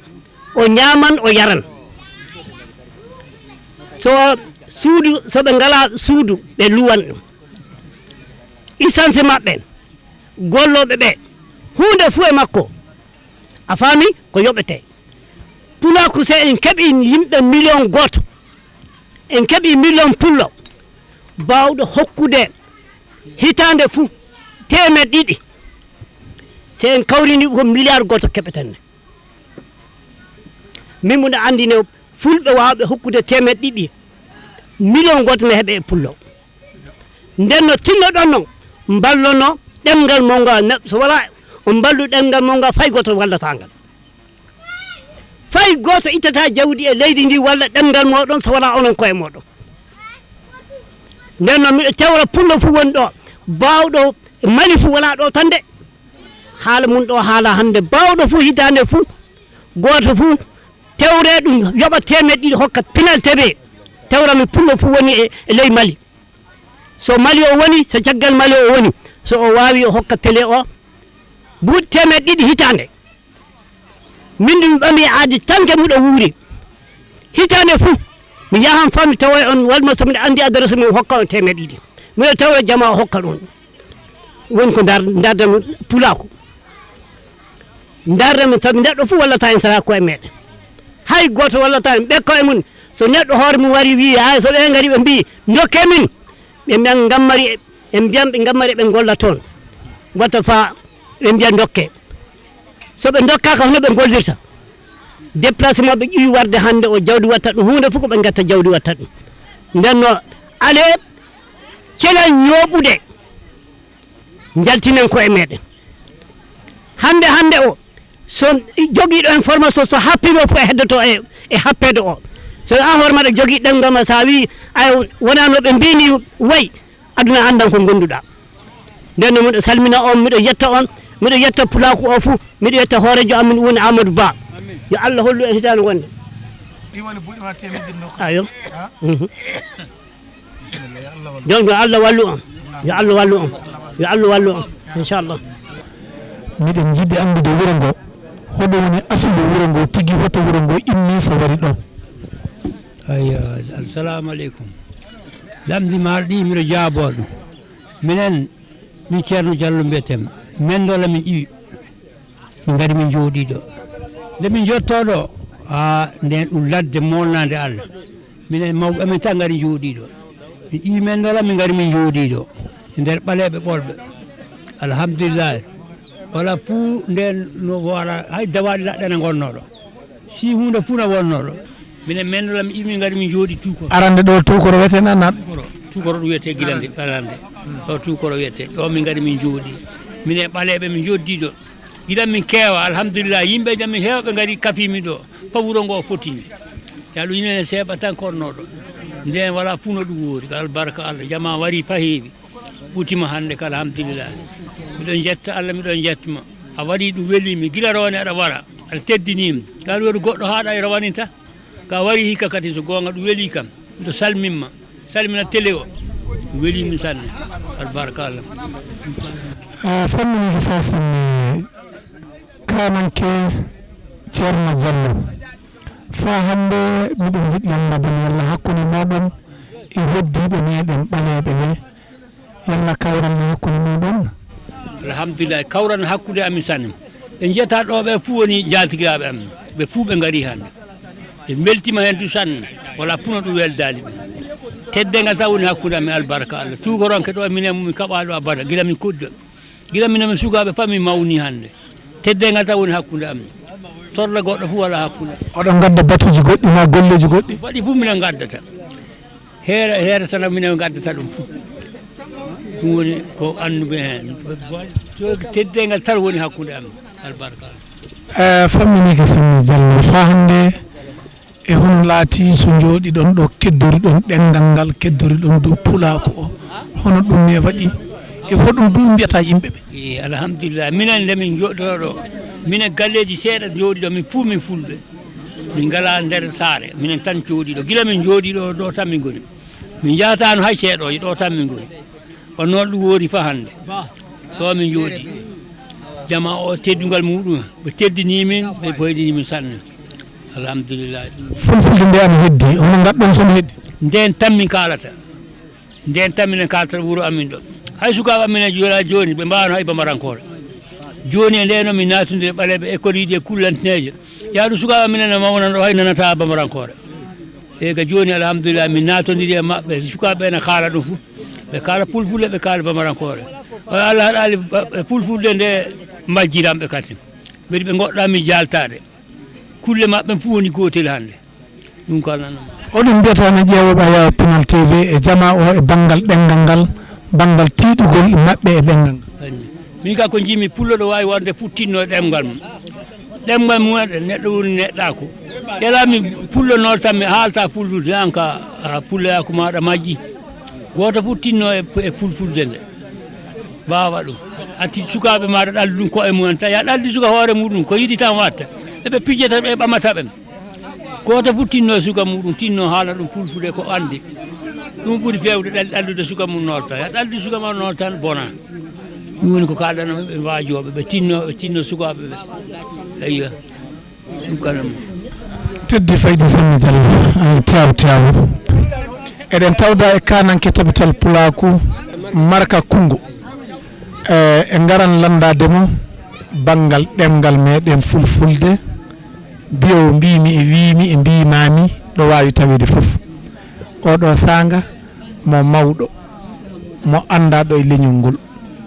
o ñaaman, o yaran. So suudu, so ɓe ngalaa suudu, ɓe luwan ɗum. Essence maɓɓe, gollooɓe ɓe, huunde fuu e makko. A faami? Ko yoɓetee. Pulaaku, so en keɓii yimɓe miliyon gooto, en keɓii miliyon pullo, baawɗo hokkude hitaande fuu teemeɗɗe ɗiɗi, so en kawrini ko miliyaar gooto keɓeten ne. Min mboɗo anndi ne fulɓe waawɓe hokkude teemeɗɗe ɗiɗi, miliyon gooto ne heɓe e pullo. Nden no tinnoɗon non, mballono ɗemngal mon ngal. Ne-, so wala on mballu ɗemngal mon ngal, fay gooto wallataa ngal. Fay gooto ittataa jawdi e leydi ndi walla ɗemngal mooɗon so wala onon koye mooɗon. Nden no miɗo tewra pullo fuu woni ɗo, baawɗo Mali fuu wala ɗo tan de. Haala mum ɗo haala hannde, baawɗo fuu hitaande fuu, gooto fuu tewre ɗum yoɓa teemeɗɗe ɗiɗi hokka pinal teɓe. Tewra mi pullo fuu woni e, e ley Mali. So Mali o woni, so caggal Mali o woni, so o waawi o hokka télé o buuɗi teemeɗɗe ɗiɗi hitaande. Min ɗum ɓami aadi tanke muɗo wuuri. Hitaande fuu, mi yahan faa mi tawa on, walla so miɗo anndi adresse mum, hokka on teemeɗɗe ɗiɗi. Miɗo tawra jama o hokka ɗum. Woni ko ndar-, ndarda mi pulaaku. Ndarda mi tawi neɗɗo fuu wallata en sara koye meɗen. Hay gooto wallata en ɓe koye mum. So neɗɗo hoore mum wari wiyi, ay so ɓe ngari ɓe mbiyi, ndokke min. Ɓe mbiyan ngammari, ɓe mbiyan ɓe ngammari ɓe ngolla toon. Wata fa ɓe mbiya ndokke. So ɓe ndokkaaka, hono ɓe ngollirta? Déplacement ɓe ƴuwi warde hannde o, jawdi watta ɗum, huunde fof ko ɓe ngatta jawdi watta ɗum. Nden no, ale celen ñooɓude, njaltinen koye meɗen. Hannde, hannde o, so jogiiɗo information, so happiima fof e heddoto e, e happeede o. So a hoore maɗa jogii ɗemngal ma, so a wii, ay, wonaa no ɓe mbini wayi, aduna anndan ko ngonduɗa. Nden no miɗo salmina on, miɗo yetta on, miɗo yetta pulaaku o fuu, miɗo yetta hooreejo am min woni Amadou Ba. Yo Allah hollu en hitaande wonde. Ɗi woni buuɗi ma teemedde ɗiɗi nokku. Ayo. Ha? Mhm. Bisimilla, yo Allah wallu. Donc yo Allah wallu on. Yo Allah wallu on. Yo Allah wallu on. Inchallah. Miɗen jiɗi anndude wuro ngo. Hoɗo woni asulu wuro ngo tigi, hoto wuro ngo inni so wari ɗo? Ayyo, assalamu aleykum. Lamndi maɗa ɗi miɗo jaabo ɗum. Minen, min Ceerno Jallo mbiyetem. Men ɗo lamin iwi. Min ngari min njooɗii ɗo. Nde min njotto ɗo, haa ndeen ɗum ladde molnaande Allah. Minen mawɓe amen tan ngari njooɗii ɗo. Min iwi men ɗo lamin ngari min njooɗii ɗo. E nder ɓaleeɓe ɓolɓe. Alhamdulillahi. Wala fuu ndeen no wala hay dawaaɗi laɗɗe na ngonnoo ɗo. Si huunde fuu na wonnoo ɗo. Minen men ɗo lamin iwi min ngari min njooɗii tuukoro. Arande ɗo tuukoro wiyetee na, na? Tuukoro, tuukoro ɗum wiyetee gila nde, arande. Ɗo tuukoro wiyetee. Ɗo min ngari min njooɗii. Minen ɓaleeɓe min njooɗii ɗo. Gila min keewa, alhamdulillah, yimɓe jam min heewɓe ngari kafiimi ɗo. Fa wuro ngo fotini. Yalu yinene seeɓa tan korno ɗo. Nden wala fuu no ɗum woori. Albarka Allah, jama wari fa heewi. Ɓutima hannde kala, alhamdulillah. Miɗo jetta Allah, miɗo jettuma. A waɗi ɗum welimi. Gila rowani aɗa wara. Aɗa teddinimi. Ka ɗum waɗi goɗɗo haaɗa e rawaninta. Ka wari hikka kadi so goonga ɗum weli kam. Miɗo salmimma. Salmina télé o. Weli mi sanne. Albarka Allah. A famminii ko faa sanne, kaananke Ceerno Jallo. Faa hannde miɗo jiɗi anndude yalla hakkunde mooɗon e heddiiɓe meeɗen ɓaleeɓe ɓe, yalla kawral no hakkunde mooɗon? Alhamdulillahi, kawral no hakkunde amin sanne. Ɓe njiyata ɗo ɓe fuu woni njaatigiraaɓe amin. Ɓe fuu ɓe ngarii hannde. Ɓe mbeltiima heen du sanne. Wala puno ɗum weldaali ɓe. Teddeengal tan woni hakkunde amin, albarka Allah. Tuukoranke ɗo minen min kaɓaa ɗo abada, gila min koɗdi. Gila minen min sukaaɓe faa min mawnii hannde. Teddeengal tan woni hakkunde amin. Torla goɗɗo fuu wala hakkunde. Oɗon ngadda batuuji goɗɗi maa golleeji goɗɗi? Waɗi fuu minen ngaddata. Heere, heere tan minen ngaddata ɗum fuu. Ɗum woni ko annduɓe heen. Teddeengal tan woni hakkunde amin. Albarka. E, famminii ko sanne Jallo. Faa hannde e hono laatii so njooɗiɗon ɗo, keddoriɗon ɗemngal ngal, keddoriɗon dow pulaaku o? Hono ɗum ne waɗi? E hoɗum ɗum mbiyata yimɓe ɓe? E, alhamdulillah. Minen nde min njooɗotoo ɗo, minen galleeji seeɗa njooɗi ɗo, min fuu min fulɓe. Min ngalaa nder saare, minen tan jooɗii ɗo. Gila min njooɗii ɗo, ɗo tan min ngoni. Min njahataano hay ceeɗooje, ɗo tan min ngoni. On noon ɗum woori faa hannde. Ɗo min njooɗii. Jama o teddungal muɗum, ɓe teddinii min, ɓe boydinii min sanne. Alhamdulillah. Fulfulde nde ana heddi, hono ngadɗon so no heddi? Ndeen tan min kaalata. Ndeen tan minen kaalata wuro amin ɗo. Hay sukaaɓe amin en jola jooni, ɓe mbaawano hay bambarankoore. Jooni e ndeen o min naatondiri e ɓaleeɓe école ji e kullantineeje. Yaa ɗum sukaaɓe amin en no mawnan ɗo hay nanata bambarankoore. E ga jooni, alhamdulillah, min naatondiri e maɓɓe. Sukaaɓe ɓe na kaala ɗum fuu. Ɓe kaala fulfulde, ɓe kaala bambarankoore. O Allah haɗaali ba-, ɓe fulfulde nde majjiranɓe kadi. Mbeɗi ɓe ngoɗɗa min jaaltaade. Kulle maɓɓe fuu woni gootel hannde. Ɗum ko Allah nan. Oɗon mbiyata no ƴeewooɓe Ayaw Pinal T V e jama o e banngal ɗemngal ngal, banngal tiiɗugol maɓɓe e ɗemngal ngal. Min ka ko njiimi pullo ɗo waawi wonde futtinno e ɗemngal mum. Ɗemngal mum waɗa neɗɗo woni neɗɗaako. Yalaa mi pullo noon tan mi haalta fulfulde, an ka a pulloyaaku maaɗa majji. Gooto fof tinno e, e fulfulde nde. Waawa ɗum. Atti sukaaɓe maaɗa ɗallu ɗum koye mumen tan. Ya ɗaldi suka hoore muɗum, ko yiɗi tan watta. Eɓe pijjata ɓe, ɓamata ɓe. Gooto fof tinno e suka muɗum, tinno haala ɗum fulfulde ko anndi. Ɗum ɓuri feewde ɗal-, ɗallude suka mum noota. Ya ɗaldi suka ma noota tan bona. Ɗum woni ko kaalɗanoo ɓe waajooɓe, ɓe tinno, ɓe tinno sukaaɓe ɓe. Eyyo. Ɗum kanam. Teddi faydi sanne Jallo, eh, Tiyaabu Tiyaabu. Eɗen tawda e kaananke tabital pulaaku Marka Kunngo. Eh, e ngaran lanndaade mo banngal ɗemngal meeɗen fulfulde. Biyo mbiimi e wiimi e mbiimaami ɗo waawi taweede fof. Oɗo saanga mo mawɗo, mo anndaɗo e leñol ngol,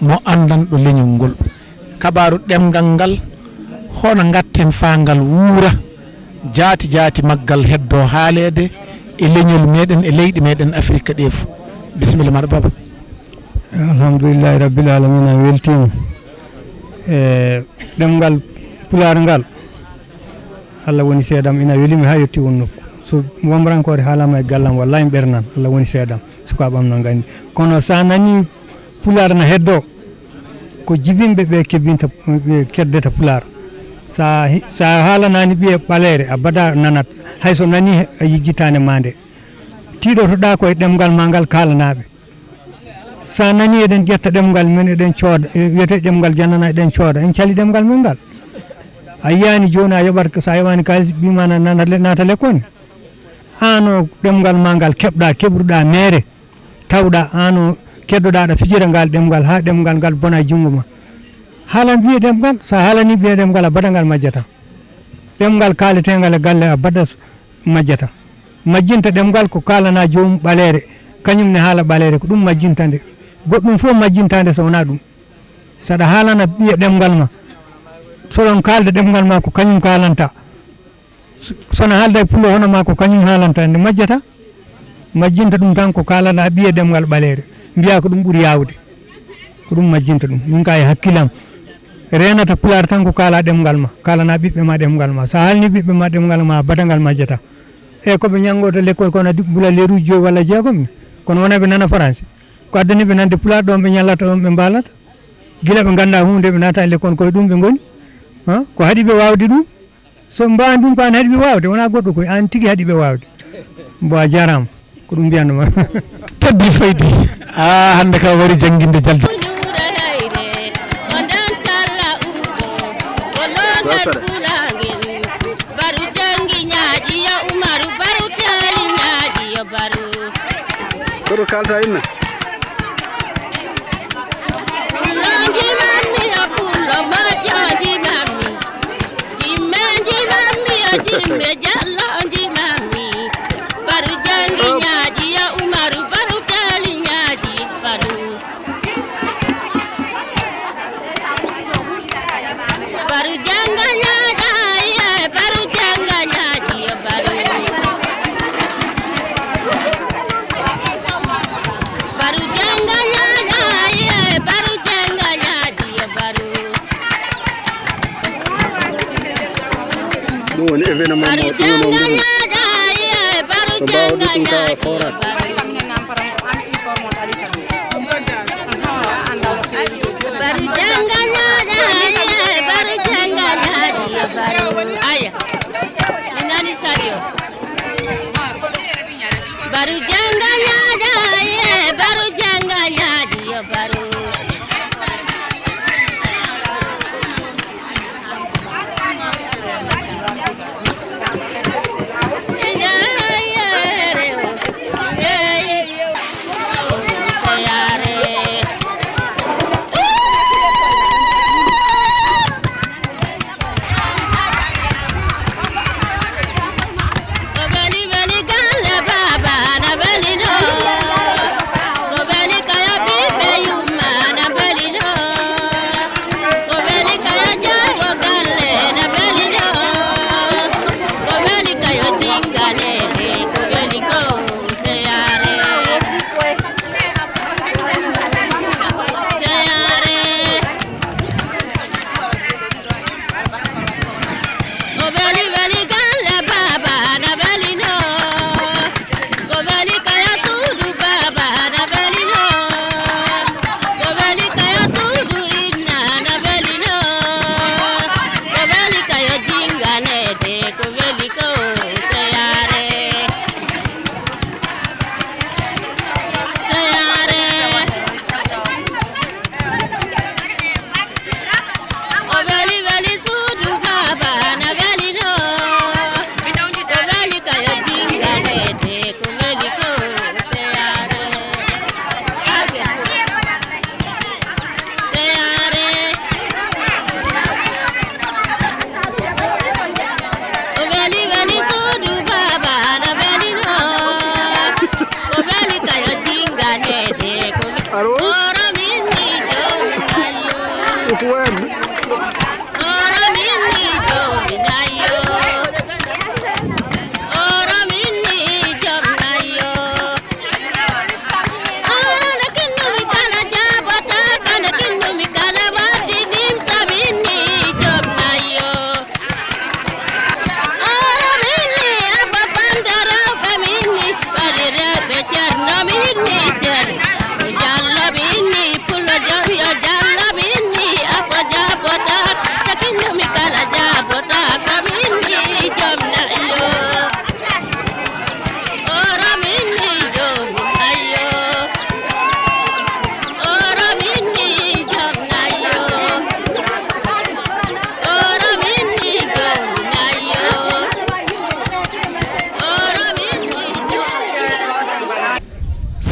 mo anndanɗo leñol ngol. Kabaaru ɗemngal ngal, hono ngatten faa ngal wuura, jaati jaati maggal heddoo haaleede e leñol meeɗen, e leyɗe meeɗen Afirka ɗee fof. Bisimilla maaɗa, Baaba. Alhamdulillahi Rabbil Alamina, mi weltiima. E ɗemngal Pulaar ngal, Allah woni seedam, ina weli mi haa yetti on nokku. So bambarankoore haalaama e gallam, wallahi mi ɓernan, Allah woni seedam. Sukaaɓe am no nganndi. Kono so a nanii Pulaar na heddoo, ko jibinɓe ɓe kebbinta, ɓe keddata Pulaar. So a hi-, so a haalanaani ɓiye ɓaleere, abada nanat. Hay so nanii he-, a yejjitaani ma nde. Tiiɗotoɗaa ko e ɗemngal ma ngal kaalanaa ɓe. So a nanii eɗen ƴetta ɗemngal men, eɗen cooda, e wiyetee ɗemngal janana, eɗen cooda, en calii ɗemngal men ngal. A yiyaani jooni a yoɓat, so a yoɓaani kaalis, ɓii ma na-, na-, na-, naata lekkool. Aan o ɗemngal ma ngal keɓɗaa, keɓruɗaa meere, tawɗaa aan o keddoɗaa aɗa fijira ngal ɗemngal, haa ɗemngal ngal bona e junngo ma. Haalan ɓiye ɗemngal, so a haalanii ɓiye ɗemngal, abada ngal majjataa. Ɗemngal kaaleteengal e galle, abada s-, majjataa. Majjinta ɗemngal ko kaalanaa joomum ɓaleere, kañum ne haala ɓaleere, ko ɗum majjinta nde. Goɗɗum fof majjinta nde so wonaa ɗum. So aɗa haalana ɓiye ɗemngal ma, so ɗon kaalda ɗemngal ma ko kañum kaalanta. So, so na haalda e pullo hono ma ko kañum haalanta, nde majjata. Majjinta ɗum tan ko kaalana ɓiye ɗemngal ɓaleere. Mbiya ko ɗum ɓuri yaawde. Ko ɗum majjinta ɗum. Min ka e hakkilam. Reenata Pulaar tan ko kaala ɗemngal ma, kaalana ɓiɓɓe ma ɗemngal ma. So a haalni ɓiɓɓe ma ɗemngal ma, abada ngal majjata. E ko ɓe ñanngota lekkol kono di-, mbula leeruuji joyi walla jeegom ni. Kono wona ɓe nana Faransi. Ko addani ɓe nande Pulaar ɗon ɓe ñallata, ɗon ɓe mbaalata. Gila ɓe ngannda huunde, ɓe naata e lekkol koye ɗum ɓe ngoni. Ha? Ko haɗi ɓe waawde ɗum? So mbaawi ɗum ko an haɗi ɓe waawde, wonaa goɗɗo koye, an tigi haɗi ɓe waawde. Mbo a jaaraama, ko ɗum mbiyanno ma. Addi faydi. Ah, hannde ka wari jannginde jalde. Koto kalta inna. Ɗum woni événement mo ɗum woni ko mbawɗo ɗum ka forat. Baru janga nyaja, baru janga nyaja, baru aya. Inani sadio. Baru janga nyaja, baru janga nyaja, baru.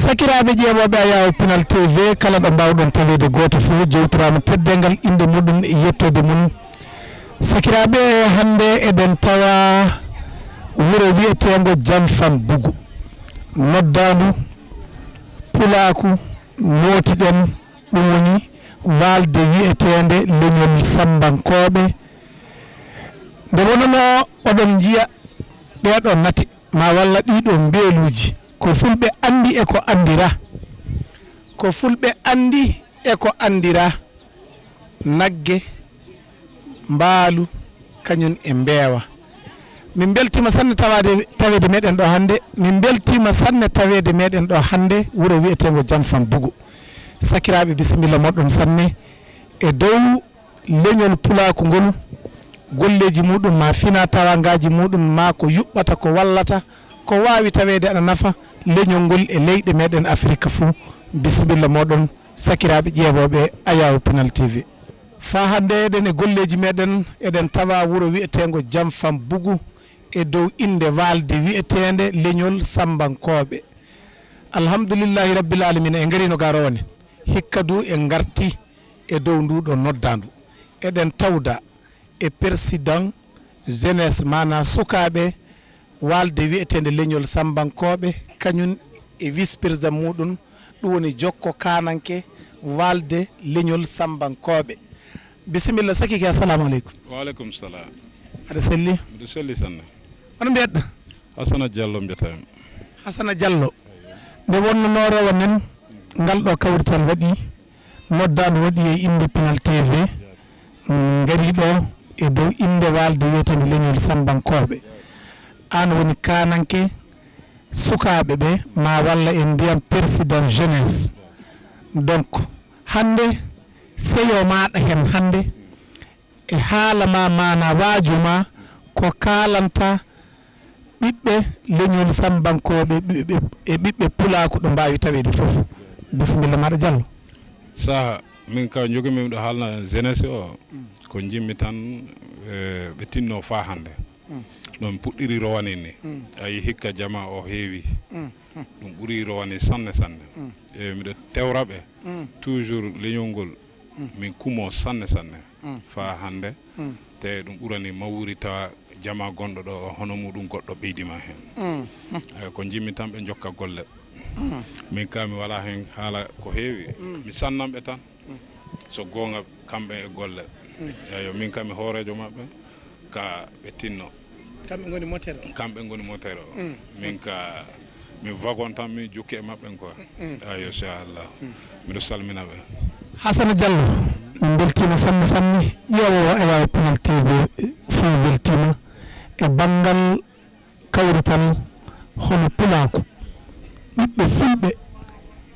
Sakiraaɓe ƴeeɓooɓe Ayaw Pinal T V, kala ɗo mbaawɗon taweede gooto fof, jowtiraama teddeengal innde muɗum e yettoode mum. Sakiraaɓe, hannde eɗen tawa wuro wiyeteengo Janfan Bugu. Noddaandu pulaaku nootiɗen, ɗum woni waalde wiyeteende leñol Sammbankooɓe. Nde wonanoo oɗon njiya ɗeeɗoo nate, ma walla ɗiiɗoo mbeeluuji, ko fulɓe anndi e ko anndira. Ko fulɓe anndi e ko anndira. Nagge, mbaalu, kañum e mbeewa. Min mbeltiima sanne tawaade, taweede meɗen ɗo hannde. Min mbeltiima sanne taweede meɗen ɗo hannde, wuro wiyeteengo Janfan Bugu. Sakiraaɓe, bisimilla moɗon sanne. E dow leñol pulaaku ngol, golleeji muɗum ma fina tawangaaji muɗum ma ko yuɓɓata, ko wallata, ko waawi taweede ana nafa, leñol ngol e leyɗe meɗen Afirka fuu. Bisimilla mooɗon, sakiraaɓe ƴeewooɓe Ayaawo Pinal T V. Faa hannde eɗen e golleeji meɗen, eɗen tawa wuro wi'eteengo Jamfam Bugu e dow innde waalde wi'eteende Leñol Sammbankooɓe. Alhamdulillahi Rabbil Aalamiina, en ngariino ga rowane. Hikka du en ngarti e dow nduɗo noddaandu. Eɗen tawda e persidan jeunesse, maanaa sukaaɓe waalde wi'eteende Leñol Sammbankooɓe, kañum e vice-président muuɗum, ɗum woni jokko kaananke waalde Leñol Sammbankooɓe. Bisimilla, Sakike, assalamu aleykum. Wa aleykum salam. Aɗa selli? Miɗo selli sanne. Hono mbiyatɗa? Hasana Diallo mbiyatee mi. Hasana Diallo. Nde wonnoo rowane nen, ngal ɗo kawrital waɗi, noddaandu waɗi e innde Pinal T V, mm, ngari ɗo e dow innde waalde wiyeteende Leñol Sammbankooɓe. Aan woni kaananke sukaaɓe ɓe, maa walla en mbiyan persidan jeunesse. Donc, hannde, seyo maaɗa heen hannde, e haala ma, maanaa waaju ma, ko kaalanta ɓiɓɓe leñol Sammbankooɓe, ɓiɓɓe, e ɓiɓɓe Pulaaku ɗo mbaawi taweede fof. Bisimilla maaɗa, Diallo. Saha, min ka jogi mi miɗo haalna jeunesse o, ko njimmi tan, eh, ɓe tinno faa hannde. Mm. Ɗum puɗɗiri rowane ni. Mm. A yi hikka jama o heewi. Mm, mm. Ɗum ɓuri rowane sanne, sanne. Mm. E miɗo tewra ɓe, mm, toujours leñol ngol, mm, min kumo sanne, sanne. Mm. Faa hannde. Mm. Te ɗum ɓurani mawri tawa jama gonɗo ɗo o, hono muɗum goɗɗo ɓeydi ma heen. Mm, mm. Eyi, ko njimmi tan ɓe njokka golle. Mm. Min ka mi wala heen haala ko heewi. Mm. Mi sannan ɓe tan. Mm. So goonga, kamɓe e golle. Mm. Eyo, min kam mi hooreejo maɓɓe, ka ɓe tinno. Kamɓe ngoni moteur o? Kamɓe ngoni moteur o. Mm. Min ka, mi wagon tan, mi jukki e maɓɓen quoi. Mm. Eyo, inchallah. Mm. Miɗo salmina ɓe. Hasana Diallo, min mbeltiima sanne, sanne. Ƴeewoowo Ayaawo Pinal T V fof weltiima e banngal kawrital hono Pulaaku, ɓiɓɓe fulɓe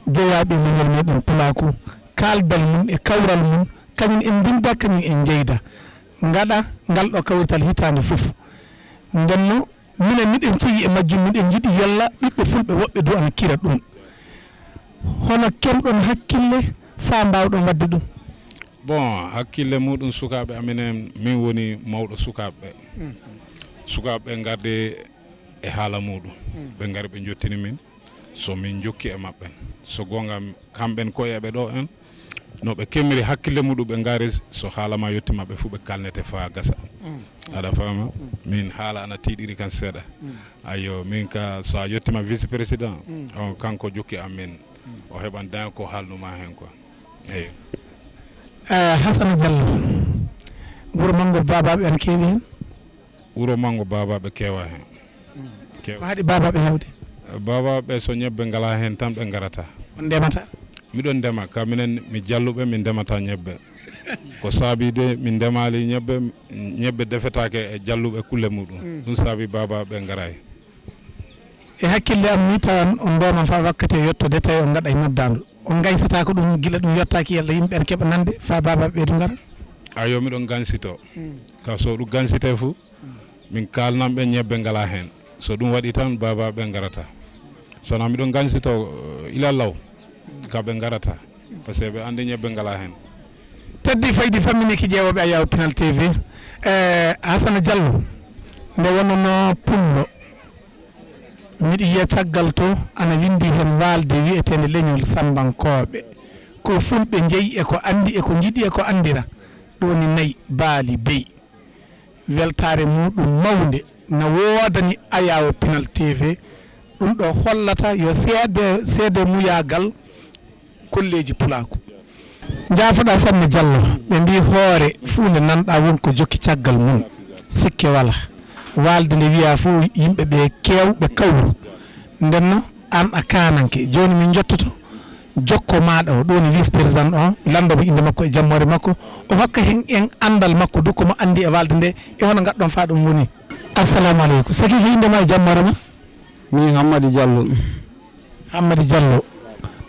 jeyaaɓe e leñol meɗen Pulaaku, kaaldal mum e kawral mum, kañum en ndinda, kañum en njeyda, ngaɗa ngal ɗo kawrital hitaande fof. Ndenno, minen miɗen ceyi e majjum, miɗen njiɗi yalla ɓiɓɓe fulɓe woɓɓe du ana kira ɗum. Hono keɓɗon hakkille faa mbaawɗon waɗde ɗum? Bon, hakkille muɗum sukaaɓe amen en, min woni mawɗo sukaaɓe ɓe. Mm. Sukaaɓe ɓe ngardi e haala muɗum. Mm. Ɓe ngari ɓe njottini min, so min jokki e maɓɓen. So goonga, kamɓen koye ɓe ɗo en, no ɓe kemiri hakkille muɗum, ɓe ngari, so haala ma yotti maɓɓe fof ɓe kalnete faa gasa. Mm. Aɗa faama? Mm. Min haala ana tiiɗiri kan seeɗa. Mm. Ayo, min ka so a yottima vice président, mm, on kanko jokki amin. Mm. O heɓan dan ko haalnuma heen quoi. Eyi. Eh, Hasana Diallo, wuro Manngo Baabaaɓe ana keewi heen? Wuro Manngo Baabaaɓe keewa heen. Mm. Keewa. Ko haɗi Baabaaɓe heewde? Eh, Baabaaɓe so ñebbe ngalaa heen tan ɓe ngarata. On ndemata? Miɗo ndema, ka minen mi Jalluɓe, min ndemata ñebbe. Ko saabi de min ndemaali ñebbe, ñebbe defetaake e Jalluɓe kulle muɗum. Mm. Ɗum saabi Baabaaɓe ngaraay. E hakkille am ni, tawan on ndooman faa wakkati e yottude, tawi on ngaɗay noddaandu. On ngañsataako ɗum gila ɗum yottaaki, yalla yimɓe ana keɓa nande faa Baabaaɓe ɓee du ngara? Ayo, miɗo gansito. Mm. Ka so ɗum gansitee fu, min kaalnan ɓe ñebbe ngalaa heen. So ɗum waɗi tan, Baabaaɓe ɓe ngarata. So wonaa miɗo gansito, eh, ila law, ka ɓe ngarata. Parce que ɓe anndi ñebbe ngalaa heen. Teddi faydi famminiki ƴeewooɓe Ayaawo Pinal T V. Eh, Hasana Diallo, nde wonnoo pullo, miɗo yiya caggal to ana winndi heen waalde wiyeteende leñol Sammbankooɓe. Ko fulɓe njeyi e ko anndi e ko njiɗi e ko anndira. Ɗum woni nayi, baali, beyi. Weltaare muɗum mawnde na woodani Ayaawo Pinal T V. Ɗum ɗo hollata yo seede, seede muyaagal golleeji Pulaaku. Njaafoɗaa sanne Diallo, ɓe mbii hoore fuu nde nanɗaa won ko jokki caggal mum. Sikke walaa. Waalde nde wiyaa fof yimɓe ɓe keew, ɓe kawru. Ndenno, aan a kaananke. Jooni min njottoto jokko maaɗa o, ɗo woni vice président o, lanndo mo innde makko e jammoore makko. O hokka heen en anndal makko du, ko mo anndi e waalde nde, e hono ngaɗɗon faa ɗum woni. Assalamu aleykum. Saki ko innde ma e jammoore ma? Min Hammadi Diallo. Hammadi Diallo.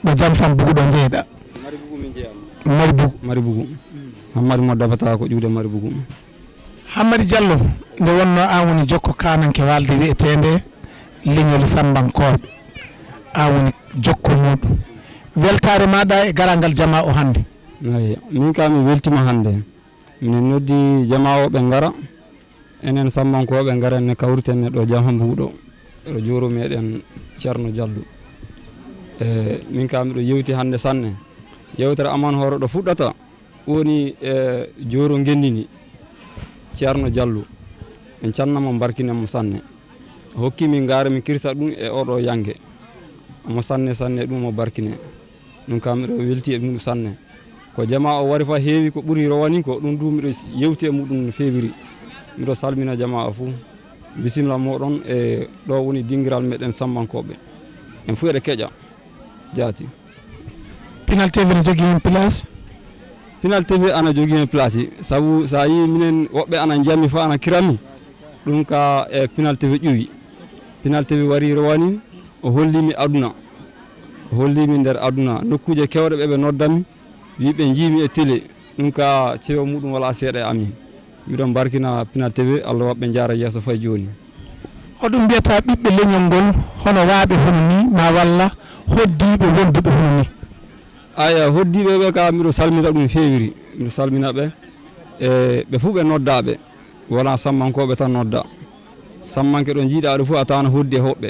Ɗo Jamfam Bugu ɗo njeeyɗaa? Mari Bugu min njeeyami. Mari Bugu. Mari Bugu. Hammadi mo dafata ko ƴuwde Mari Bugu. Hammadi Diallo, nde wonnoo aan woni jokko kaananke waalde wiyeteende Leñol Sammbankooɓe. a woni jokko muɗum. Weltaare maɗa e garagal jama o hannde. Eyyo, min ka mi weltima hannde. Min noddi jama o ɓe ngara. Enen Sambankoɓe ngaren ne kawriten ne ɗo Jafambugu ɗo. Ɗo joro meɗen Ceerno Jallo. E min ka miɗo yewti hannde sanne. Yewtere amen hoore ɗo fuɗɗata woni e joro ngenndini Ceerno Jallo. En cannamo barkinen mo sanne. O hokki min gaare min kirsa ɗum e oɗo yange. Omo sanne sanne ɗum o barkine. Ɗum kam miɗo welti e ɗum sanne. Ko jama o wari fa heewi ko ɓuri rowani ko ɗum du miɗo yewti e muɗum no feewiri. Miɗo salmina jama o fuu. Bisimilla moɗon e ɗo woni dingiral meɗen Sambankoɓe. En fuu eɗe keƴa jaati. Pinal T V no jogii heen place? Pinal T V ana jogii heen place sabu so a yii minen woɓɓe ana njiyammi fa ana kirammi. Ɗum ka e Pinal T V ƴuwi. Pinal T V wari rowani o hollimi aduna. O hollimi nder aduna nokkuuje kewɗe ɓe ɓe noddammi. Wi ɓe njiimi e télé ɗum ka ceewa muɗum wala seeɗa e amin. Miɗon barkina Pinal T V Allah waɗɓe njaara yeeso fay jooni. Hoɗum mbiyata ɓiɓɓe leñol ngol hono waaɓe hono ni ma walla hoddiiɓe wonduɓe hono ni? Aya hoddiiɓe ɓe ka miɗo salmina ɗum feewiri miɗo salmina ɓe e ɓe fuu ɓe noddaaɓe wala sammankoɓe tan nodda. Sammanke ɗo jiiɗa ɗo fof a tawan hoddi e hoɓɓe.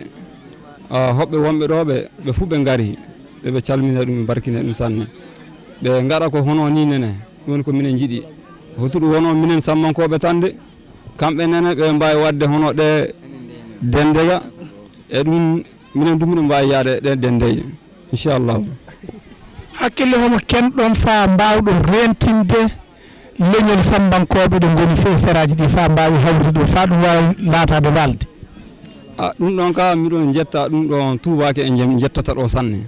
Hoɓɓe wonɓe ɗo ɓe ɓe fof ɓe ngari ɓe ɓe calmina ɗum ɓe barkina ɗum sanne. Ɓe ngaɗa ko hono ni nene ɗum woni ko minen jiɗi. Hotuɗum wono minen sammankoɓe tan de kamɓe nene ɓe mbawi wadde hono ɗe dendega e ɗum minen du miɗo mbawi yaade ɗe dendeje. Inchallahu. Hakkille homo kenɗon faa mbaawɗon reentinde leñol Sammbankooɓe ɗo ngoni fii seraaji ɗi faa mbaawi hawrude ɗum faa ɗum waawi laataade waalde? A ɗum ɗon ka miɗon jetta ɗum ɗon tuubaake en jettata ɗo sanne.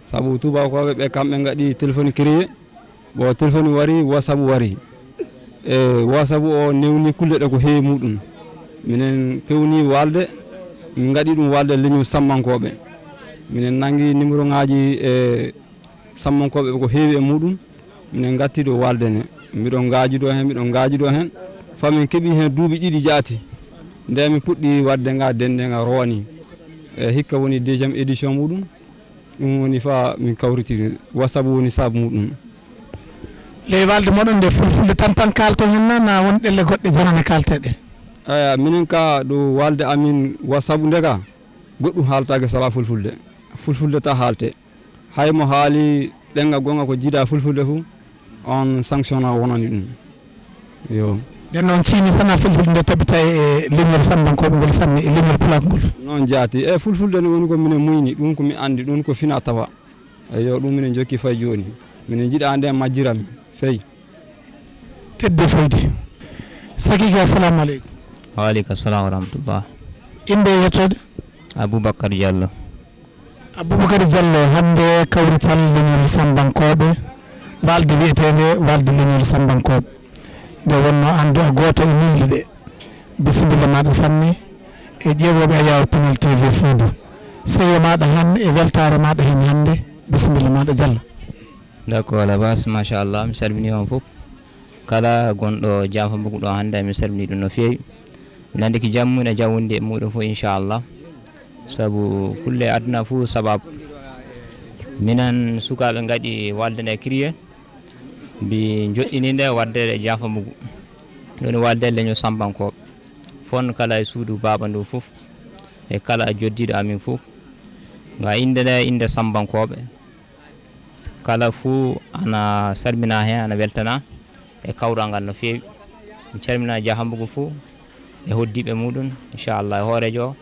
Sabu tuubaakooɓe ɓe kamɓe ngaɗi téléphone créé. Bon téléphone wari WhatsApp wari. E WhatsApp o newni kulle ɗe ko heewi muɗum. Minen pewni waalde min ngaɗi ɗum waalde leñol Sammbankooɓe. Minen nanngi numéro ŋaaji e Sammbankooɓe ko heewi e muɗum. Minen ngatti ɗo waalde ne. Miɗo ngaajudo heen miɗo ngaajudo heen. Faa min keɓi heen duuɓi ɗiɗi jaati. Nde min puɗɗi waɗde nga dennde nga rowani. E hikka woni deuxième édition muɗum. Ɗum woni fa min kawritiri wa sabu woni sabu muɗum. Ley waalde moɗon nde fulfulde tan tan kaalton hen na na won ɗelle goɗɗe janane kaalte ɗe? Aya minen ka ɗo waalde amin wa sabu nde ka goɗɗum haaltaake sawa fulfulde. Fulfulde ta haalte. Hay mo haali ɗenga gonga ko jiida fulfulde fu on sanction na wonani ɗum. Yo. Nden noon ciimi sana fulfulde nde tabita e leñol Sammbankooɓe ngol sanne e leñol pulaak ngol. Noon jaati e fulfulde ne woni ko minen muyni ɗum ko mi anndi ɗum ko fina tawa. Eyyo ɗum minen jokki fay jooni. Minen njiɗa nde majjirami fey. Tedde faydi. Sakiike assalamu aleykum. Wa aleykum assalam wa rahmatullah. Innde e yettoode? Aboubacar Diallo. Aboubacar Diallo hannde kawrital leñol Sammbankooɓe waalde wiyeteende waalde leñol Sammbankooɓe nde wonnoo aan du a gooto e miilde ɗe. Bisimilla maaɗa sanne e ƴeewooɓe Ayaawo Pinal TV Fuudu. Seyo maaɗa heen e weltaare maaɗa heen hannde. Bisimilla maaɗa Diallo. D'accord Abass machallah mi salmini on fof kala gonɗo Jafambugu ɗo hannde mi salmini ɗum no feewi. Mi nandi ki jammu ina jawwundi e muɗum fof inchallah. Sabu kulle aduna fof sababu minen sukaɓe gaɗi walde nde crier mbi joɗɗini nde wadde e Jafambugu. Ɗum woni walde leñol Sammbankoɓe fon kala e suudu baaba ndu fof e kala joddiɗo amin fof ga inde nde inde Sammbankoɓe. Kala fuu ana salmina heen ana weltana e kawral ngal no feewi. Mi calmina Jafambugu fuu e hoddiiɓe muuɗum inchallah e hooreejo o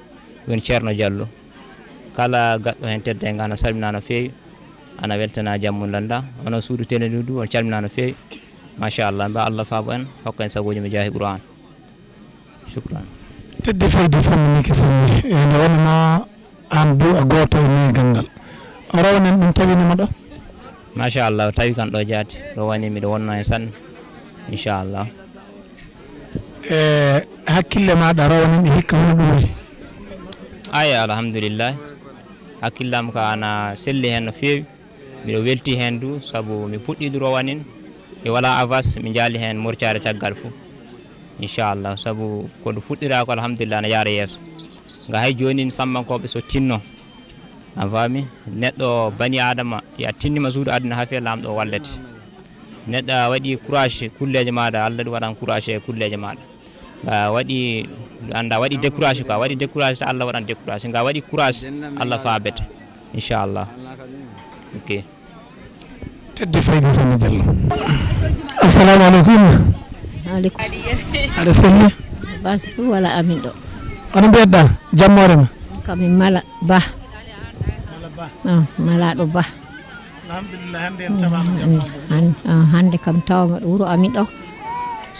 woni Ceerno Jallo. Kala gaɗɗo heen teddeenga ana salmina no feewi ana weltana jam mum lannda. Onon suudu tele ndu du on calmina no feewi. Machallah mba Allah faabo en hokka en sagooji mo jaahi Qur'an. Shukran. Tedde fayde famminike sanne e nde wonanoo aan du a gooto e neegal ngal. Rowanen ɗum tawinima ɗo? Machallah tawi kan ɗo jaati rowani miɗo wonno hen sanne inchallah. E hakkille maɗa rowanen e hikka hono ɗum woni? Aya alhamdulillah hakkillam ka ana selli hen no feewi. Miɗo welti heen du sabu mi puɗɗiidu rowanin mi wala avas mi jaali heen morcaare caggal fof inchallah sabu ko ɗo fuɗɗira ko alhamdulillah na yaara yeeso nga hay joonin sammankooɓe so tinno A faami? Neɗɗo bani Aadama, ya tinnima suudu aduna haa fee Laamɗo wallete. Neɗɗo a waɗi courage kulleeje maaɗa, Allah ɗum waɗan courage e kulleeje maaɗa. Nga waɗi, anda waɗi décourage quoi, waɗi décourage, ta Allah waɗan décourage. Nga waɗi courage, Allah faabete. Inchallah. Ok. Teddi faydi Samba Diallo. Assalamu alaikum. Alaikum. Aɗa selli? Basi ɗum wala amin ɗo. Hono mbiyeɗa? Jammoore ma? Kamin mala ba. Mala ba. Ah, malaɗo ba. Alhamdulillah, hannde en tawama jam Fanko. Han- ah, hannde kam tawama ɗo wuro amin ɗo.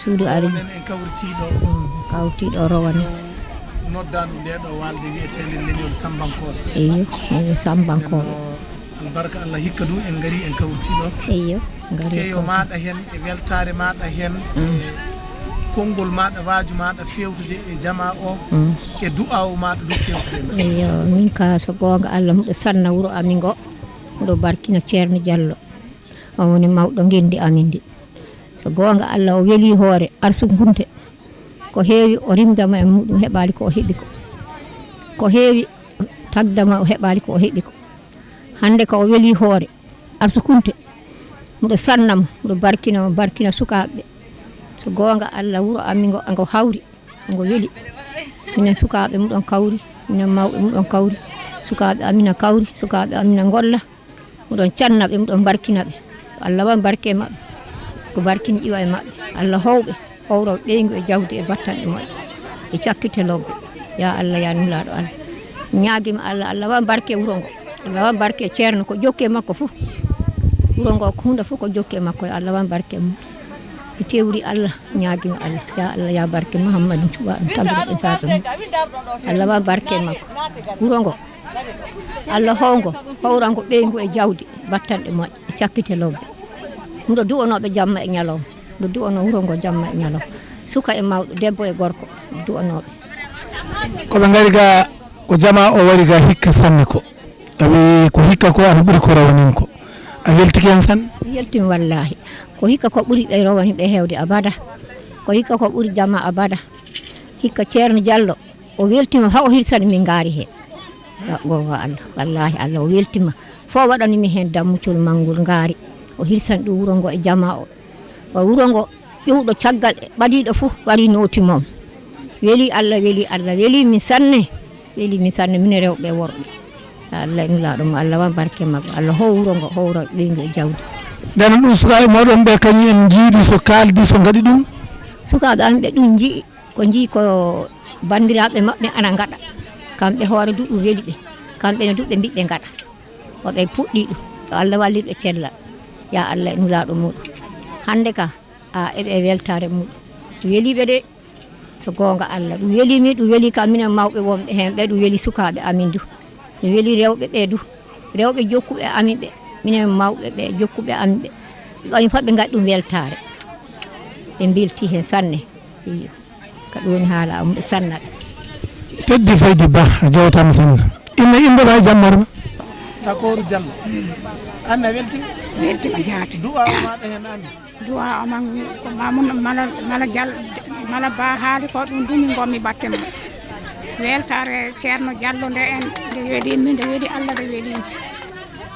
Suudu ari. Oɗon en kawritiiɗo. Mm, kawritiiɗo rowane. Noddaandu nde ɗo waalde wiyeteende leñol Sambankooɓe. Eyo, eyo, Sambankooɓe. Nden no albarka Allah hikka du en ngari en kawritiiɗo. Eyo, ngari seyo kawritiiɗo. Maaɗa heen e weltaare maaɗa heen, mm, e konngol maaɗa, waaju maaɗa feewtude e jamaa o, mm, e du'aawu maaɗa du feewtude e men. Eyo, min ka so goonga Allah muɗo sanna wuro amin ngo. Miɗo barkina Ceerno Jallo, on woni mawɗo ngenndi amin ndi. So goonga Allah, o welii hoore, arsukunte. Ko heewi o rimdama e muɗum, heɓaali ko o heɓi ko. Ko heewi tagdama, o heɓaali ko o heɓi ko. Hannde ko o welii hoore, arsukunte. Miɗo sannamo, miɗo barkinamo, barkina sukaaɓe. So goonga Allah, wuro amin ngo, ngo hawri. Ngo weli. Minen sukaaɓe muɗon kawri, minen mawɓe muɗon kawri, sukaaɓe amina kawri, sukaaɓe amina ngolla. Muɗon canna ɓe, muɗon barkina ɓe. So Allah wan barke e maɓɓe, ko barkini iwa e maɓɓe. Allah howɓe, howro ɓeyngu e jawdi e battanɗe moƴƴe e cakkite lobbe. Ya Allah, ya Nulaaɗo Allah, ñaagima Allah, Allah wan barke wuro ngo. Allah wan barke ceerno, ko jokki e makko fof. Wuro ngo ko huunde fof ko jokki e makko, yo Allah wan barke e mum. Mi tewri Allah, ñaagima Allah, ya Allah, ya barke Muhammadin cuɓaaɗo, tabiruɗo e saabe mum. Allah wan barke e makko. Wuro ngo, Allah howngo, howrango ɓeyngu e jawdi, battanɗe moƴƴe, e cakkite lobbe. Miɗo du'anooɓe jamma e ñalawma, miɗo du'anoo wuro ngo jamma e ñalawma. Suka e mawɗo, debbo e gorko, miɗo du'anooɓe. Ko ɓe ngari ga, ko jamaa o wari ga hikka sanne ko. A wi ko hikka ko ana ɓuri ko rawanin ko. A weltike hen sanne? Mi weltima wallahi. Ko hikka ko ɓuri ɓe rowani ɓe hewde abada. Ko hikka ko ɓuri jama abada. Hikka Ceerno Jallo, o weltima fa o hirsani min ngaari he. Wa-, goonga Allah, wallahi Allah o weltima. Fo waɗani min hen dammucol manngol ngaari. O hirsani ɗum wuro ngo e jama o. Wa wuro ngo ƴuwɗo caggal e ɓadiiɗo fof wari nooti mum. Weli Allah, weli Allah, weli min sanne. Weli min sanne, minen rewɓe e worɓe. Ya Allah e Nulaaɗo mo, Allah wan barke makko. Allah how wuro ngo, howra ɓeyngu e jawdi. Nden ɗum sukaaɓe moɗon ɓe kañum en njiidi so kaaldi, so ngaɗi ɗum? Sukaaɓe am ɓe ɗum njii, ko njii ko banndiraaɓe maɓɓe ana ngaɗa. Kamɓe hoore du ɗum weli ɓe. Kamɓe ne du ɓe mbiɓe ngaɗa. Ko ɓe puɗɗi ɗum. Yo Allah wallit ɓe cellal. Ya Allah e Nulaaɗo muɗum. Hannde ka, a eɓe e weltaare muɗum. Weli ɓe de. So goonga Allah, ɗum welii min, ɗum welii kam minen mawɓe wonɓe heen ɓe, ɗum welii sukaaɓe amin du, ɗum welii rewɓe ɓe du, rewɓe jokkuɓe amin ɓe, minen mawɓe ɓe, jokkuɓe amin ɓe, ɓe ɓayi fof ɓe ngaɗi ɗum weltaare, ɓe mbeltii heen sanne. Iyo, ka ɗum woni haala am, ɓe sanna ɓe. Teddi Faydi Ba, a jowtaama sanne. Inna innde ma e jammoore ma? Takooru Jallo. Aan a weltima? Weltima jaati. Du'a o maaɗa heen aan? Du'a o man ko Mamoun Mala, Mala Diallo, Mala Ba haali ko ɗum dumi ngonmi batte mum. Weltaare Ceerno Diallo nde en, nde welii min, nde weli Allah, nde welii min.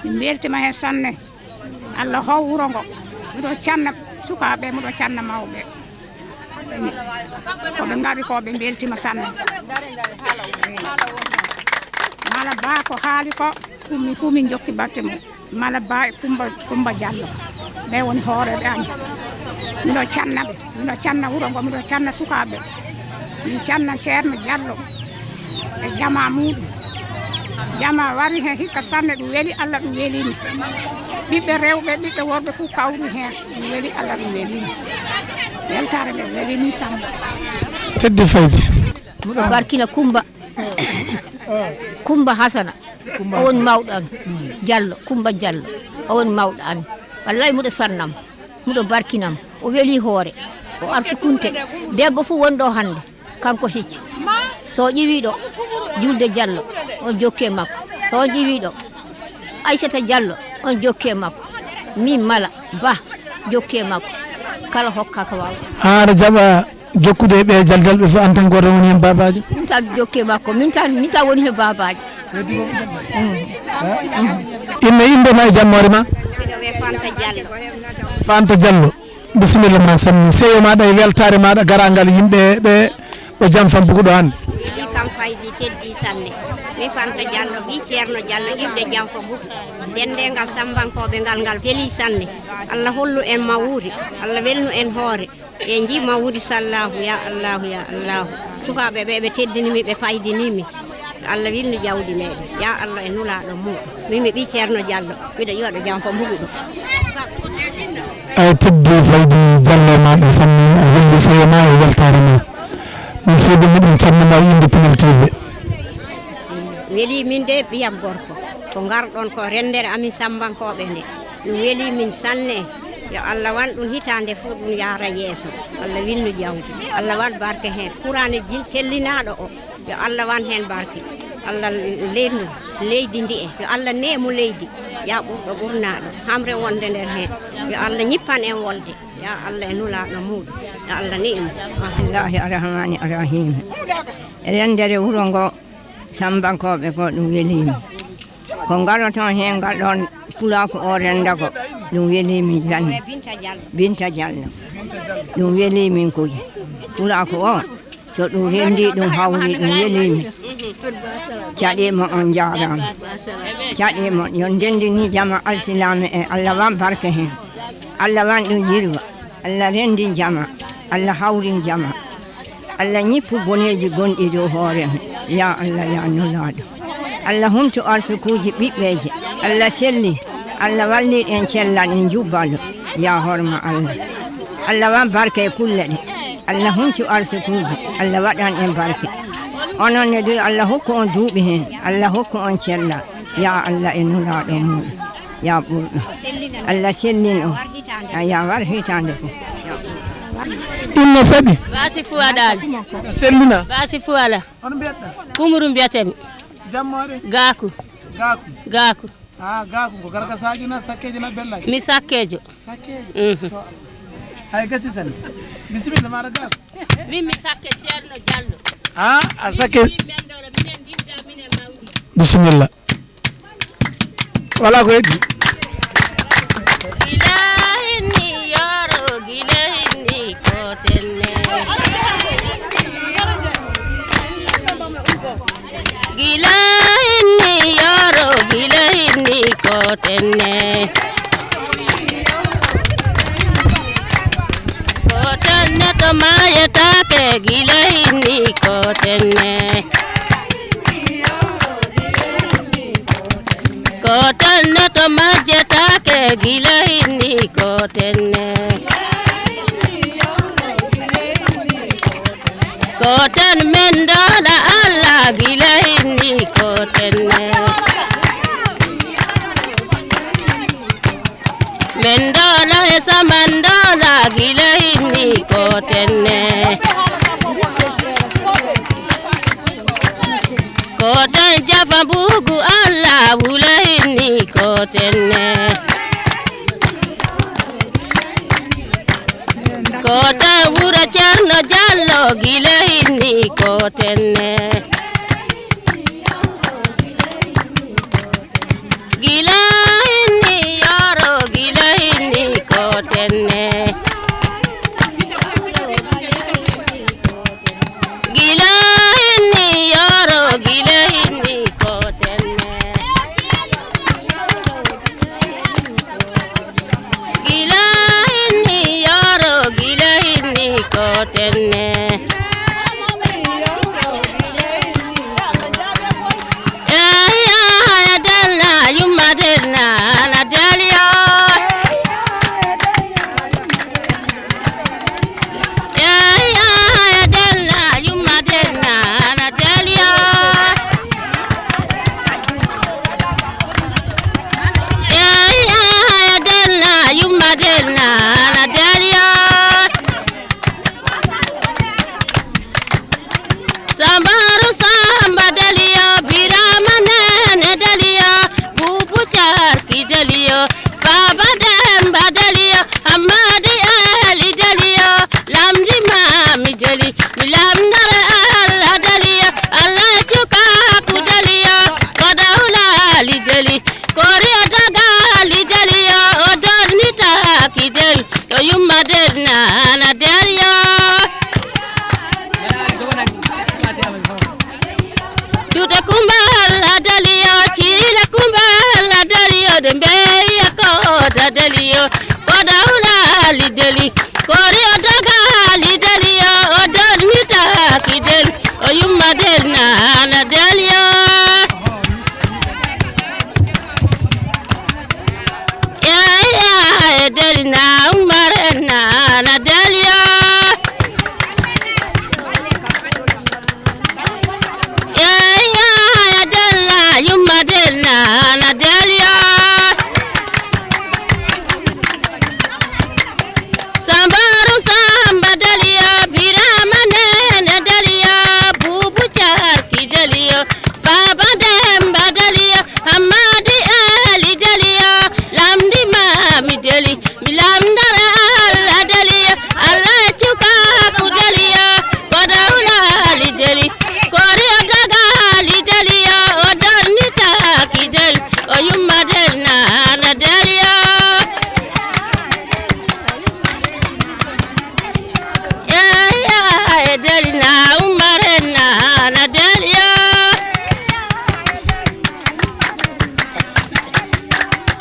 Min mbeltima heen sanne. Allah how wuro ngo. Miɗo canna sukaaɓe, miɗo canna mawɓe. Ko ɓe ngari ko, ɓe mbeltima sanne. Mala Ba ko haali ko, ɗum min fof min jokki batte mum. Mala Ba e Kumba, Kumba Diallo. Ɓe woni hooreeɓe amen. Miɗo canna ɓe, miɗo canna wuro ngo, miɗo canna sukaaɓe. Min canna Ceerno Diallo e jamaa muɗum. Jamaa wari heen hikka sanne, ɗum weli Allah, ɗum weli min. Ɓiɓɓe rewɓe, ɓiɓɓe worɓe fof kawri heen, ɗum weli Allah, ɗum weli min. Weltaare nde weli min sanne. Teddi Faydi. Miɗo barkina Kumba, Kumba Hasana. O woni mawɗo am. Diallo, Kumba Diallo. O woni mawɗo am. Wallay, miɗo sannam, miɗo barkinam. O weli hoore, o arsukunte. Debbo fof wonɗo hannde, kanko hecci. So o ƴiwiɗo Julde Diallo, on jokki e makko. So on ƴiwiɗo Aissata Diallo, on jokki e makko. Min Mala Ba, jokki e makko. Kala hokka ko waaw. Haa aɗa jaɓa jokkude e ɓee jaljal ɓe fof, aan tan gooto woni heen baabaajo? Min tan jokki e makko, min tan, min tan woni heen baabaajo. Inna innde ma e jammoore ma? Miɗo wiyee Fanta Diallo. Fanta Diallo, bisimilla ma sanne. Seyo maɗa e weltaare maɗa garaangal yimɓe ɓe ɗo Janfa Mbugu ɗo hannde. Weeli kam faydi teddi sanne. Mi Fanta Diallo, ɓii Ceerno Diallo, iwde Janfa Mbugu. Denndaangal Sammbankooɓe ngal, ngal feli sanne. Allah hollu en mawuuri, Allah welnu en hoore. En njiima wuuri sallaahu, ya Allaahu, ya Allaahu. Sukaaɓe ɓe, ɓe teddini mi, ɓe paydini mi. Yo Allah wilnu jawdi meeɗen. Ya Allah e Nulaaɗo mum. Min mi ɓii Ceerno Diallo. Miɗo iwa ɗo Janfa Mbugu ɗo. A teddi faydi Diallo maɗa sanne, a welli seyo ma e weltaare ma. Min fuu ɗum miɗen calmina e innde Pinel T V. Weli min de ɓiyam gorko. Ko ngarɗon ko renndere amin Sammbankooɓe nde. Ɗum weli min sanne. Yo Allah wan ɗum hitaande fof ɗum yaara yeeso. Allah wilnu jawdi. Allah wan barke heen. Kuraane jin tellinaaɗo o. Yo Allah wan heen barke. Allah leynu leydi ndi e. Yo Allah neemu leydi. Ya ɓurɗo ɓurnaaɗo. Hamre wonde nder heen. Yo Allah ñippan en wolde. Ya Allah e Nulaaɗo muuɗum. Yo Allah neemu. Bismillahi arrahmani arrahim. Renndere wuro ngo Sammbankooɓe ko ɗum weli min. Ko ngaroton heen ngal ɗoon pulaaku o rennda ko ɗum weli min sanne. Binta Diallo. Ɗum weli min koy. Pulaaku o so ɗum renndi ɗum hawri ɗum weli min. Caɗiima on njaaraama. Caɗiima on yo ndenndi ni jama alsilaame e Allah wan barke heen. Allah wan ɗum yirwa. Allah renndi jama. Allah hawri jama. Allah ñippu boneeji gonɗi dow hoore men. Ya Allah, ya Nulaaɗo. Allah humtu arsukuuji ɓiɓɓeeje. Allah selli. Allah wallir en cellal en jubbalo. Ya horma Allah. Allah wan barke e kulle ɗe. Allah humtu arsukuuji. Allah waɗan en barke. Onon ne du Allah hokku on duuɓi heen. Allah hokku on cellal. Ya Allah e Nulaaɗo mum. Ya ɓurɗo. Allah sellin on. Ya war hitaande fof. Inna saɗi. Basi fuwa dal. Sellina. Basi fuwala. On mbiyatɗa? Kumuru mbiyatemi. Jammoore? Gaku. Gaku. Gaku. Ah, Gaku ko garga saji na sakkeji na bella. Mi sakkejo. Sakkejo. Mhm. To. Hay gasi sanne. Bisimilla maɗa Gaku. Min mi sakke Ceerno Diallo. Ah, a sakke. Min, min men ɗo, minen ndimda, minen mawni. Bisimilla. Wala ko heddi. Gila hinni yoro, gila hinni ko tenne. Gila hinni yoro, gila hinni ko tenne. Ko tenne to mayetaake, gila hinni ko tenne. Ko tenne to majjetaake, gila hinni ko tenne. Ko ten men doola Allah, gila hinni ko tenne. Men doola e saman doola, gila hinni ko tenne. Ko tan jafa mbuugu Allah, wula hinni ko tenne. Ko tan wuro Ceerno Jallo, gila hinni ko tenne. Gila hinni yoro, gila hinni ko tenne. Gila hinni yoro, gila hinni ko tenne. Gila hinni yoro, gila hinni ko tenne. Eya, haya dalna, yumma dalna, ana daliya. Eya, haya dalna, yumma dalna, ana daliya. Eya, haya dalna, yumma dalna, ana daliya. Deliyo, ko dawla Ali Deli, kori o daga Ali Deliyo, o donnitaaki Deli, o yumma Del nana Deliyo. Yaya e Deli na Umar en nana Deliyo. Yaya e Del na yumma Del nana Deliyo. Sambaru Samba Deliyo, Birama Nene Deliyo, Bubu Carki Deliyo, Baba Demba Deliyo, Hammadi Ali Deliyo, Lamdi Mami Deli, mi lamndara Allah Deliyo, Allah cukaaku Deliyo, ko dawla Ali Deli, kori o daga Ali Deliyo, o donnitaaki Del, o yumma Del nana Deliyo. Yaya e Del na Umar en nana Deliyo.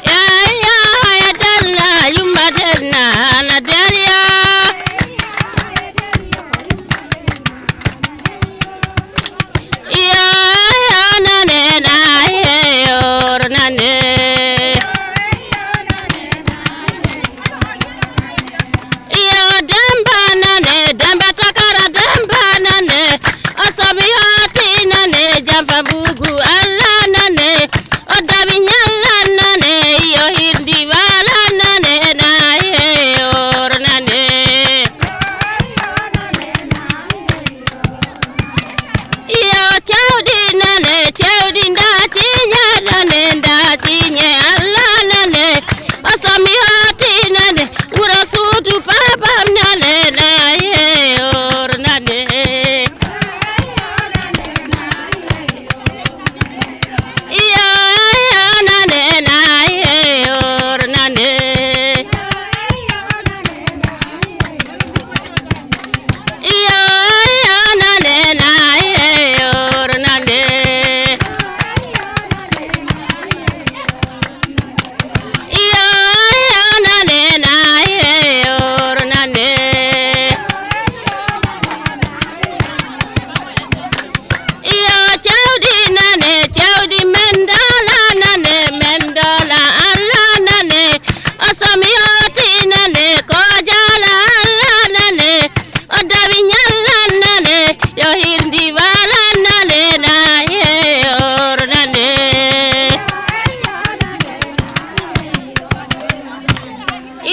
Yaya e Del na yumma Del nana Deliyo. Iyo, iyo, nane, na, iyo, nane. Iyo, Demba nane, Demba Takara, Demba nane. Asomi hoti nane, Jamfa Bugu, Allah nane. O dawi ñalla nane, iyo, hirdi wala nane, na, iyo, nane. Iyo, cewɗi nane, cewɗi ndatiñe nane, ndatiñe Allah nane. O somi hoti nane, wuro suudu babam nane, na, iyo, nane. Iyo, iyo, nane, na, iyo, nane. Iyo, iyo, nane, na, iyo, nane. Iyo, iyo, nane, na, iyo, nane. Iyo, cewɗi nane, cewɗi men doola nane, men doola Allah nane. O somi hoti nane, ko jaala Allah nane. O dawi ñallan nane, yo hirndi walan nane, na, iyo, nane.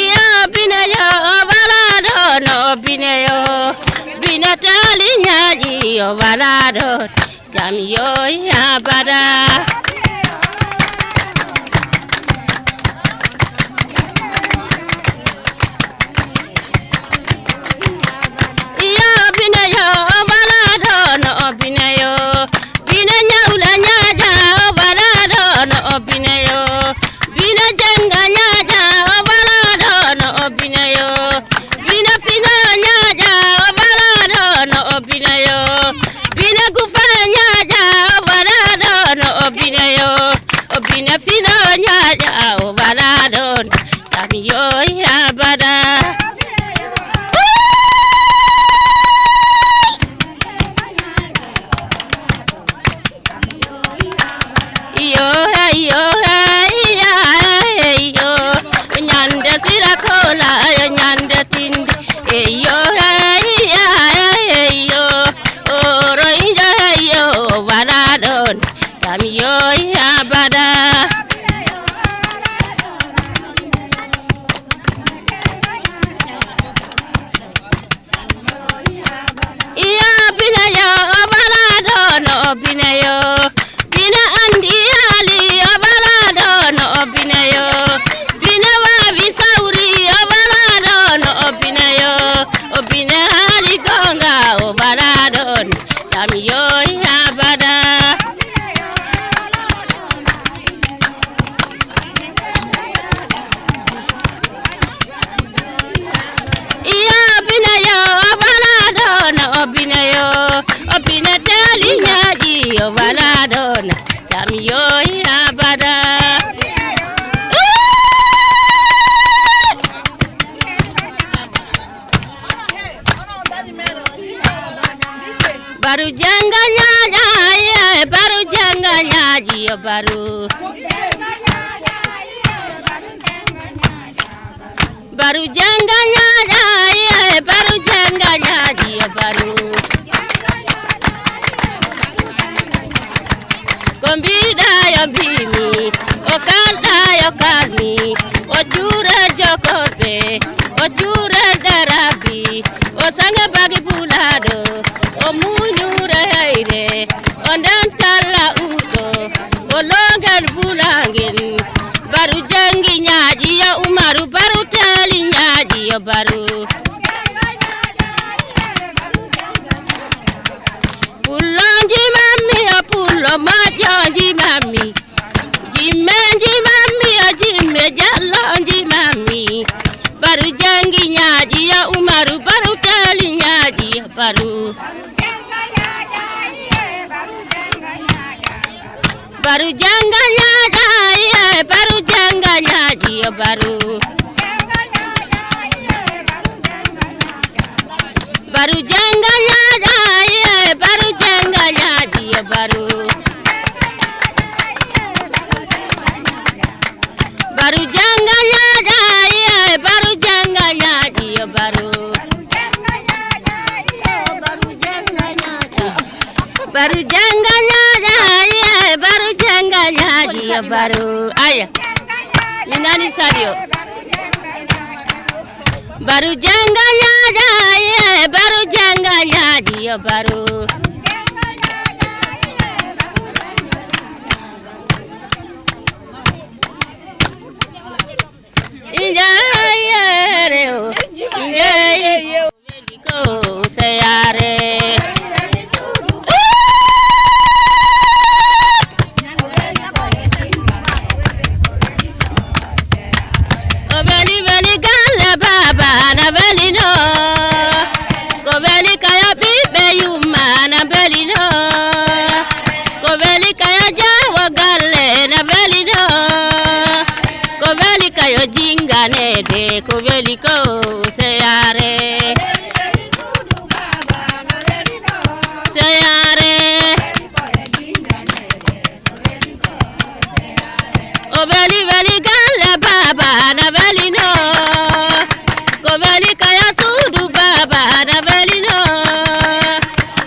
Iyo, bineyo, o wala ɗo, no bineyo. Bine taali ñaaƴi, o wala ɗo. Jam yo abada. Iyo, bineyo, o wala ɗo, no bineyo. Bine ñawla ñaaƴa, o wala ɗo, no bineyo. Bine jenga ñaaƴa, o wala ɗo, no bineyo. Bine fina ñaaƴa, o wala ɗo, no bineyo. Bine gufa ñaaƴa, o wala ɗo, no Baru janga ñaaƴa, ye, baru janga ñaaƴi, ye baru. Ko mbiɗa yo mbimi, o kalɗa yo kalmi, o cuuren jokolɓe, o cuuren darabi, o sange bagi bulaɗo, o muñure heyre, o nden talla uɗo, o longen bulangin. Baru jangi ñaaƴi yo Umaru, baru teli ñaaƴi yo baru. Pullo njimammi, yo pullo moƴƴo njimammi. Jimme njimammi, yo jimme jallo njimammi. Baru jangi ñaaƴi, yo Umaru, baru teli ñaaƴi, yo baru. Baru janga ñaaƴa, ye, baru janga ñaaƴi, yo baru. Baru janga ñaaƴa, ye, baru janga ñaaƴi, yo baru. Baru janga ñaaƴa, ye, baru janga ñaaƴi, yo baru. Baru janga ñaaƴa, ye, baru janga ñaaƴi, yo baru. Aya. Mi nani Sadio. Baru janga ñaaƴa, ye, baru janga ñaaƴi, yo baru. Injayere o, injay. Ko seyare. O weli weli galle baba na welino. Ko weli kaya ɓiɓɓe yumma na welino. Ko weli kaya jawo galle na welino. Ko weli kayo jinganede, ko weli ko seyare. Seyare. O weli weli galle baba na welino. Ko weli kaya suudu baba na welino.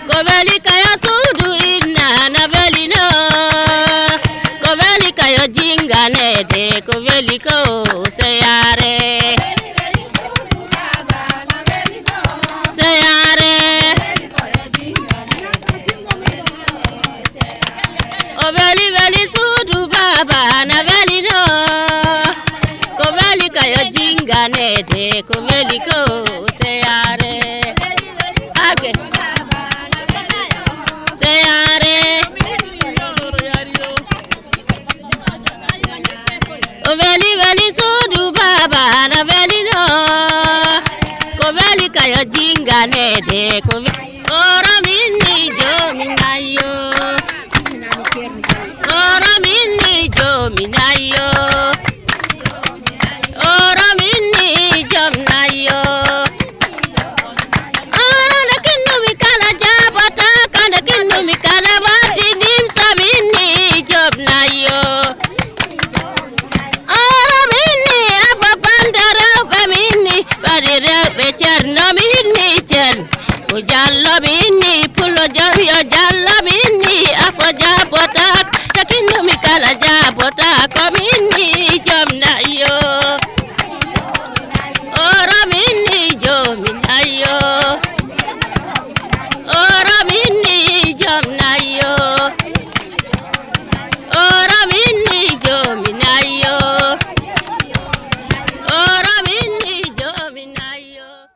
Ko weli kaya suudu inna na welino. Ko weli kayo jinganede, ko weli ko seyare. Seyare. O weli weli suudu baba na welino. Ko weli kayo jinganede, ko weli ko seyare. Ake.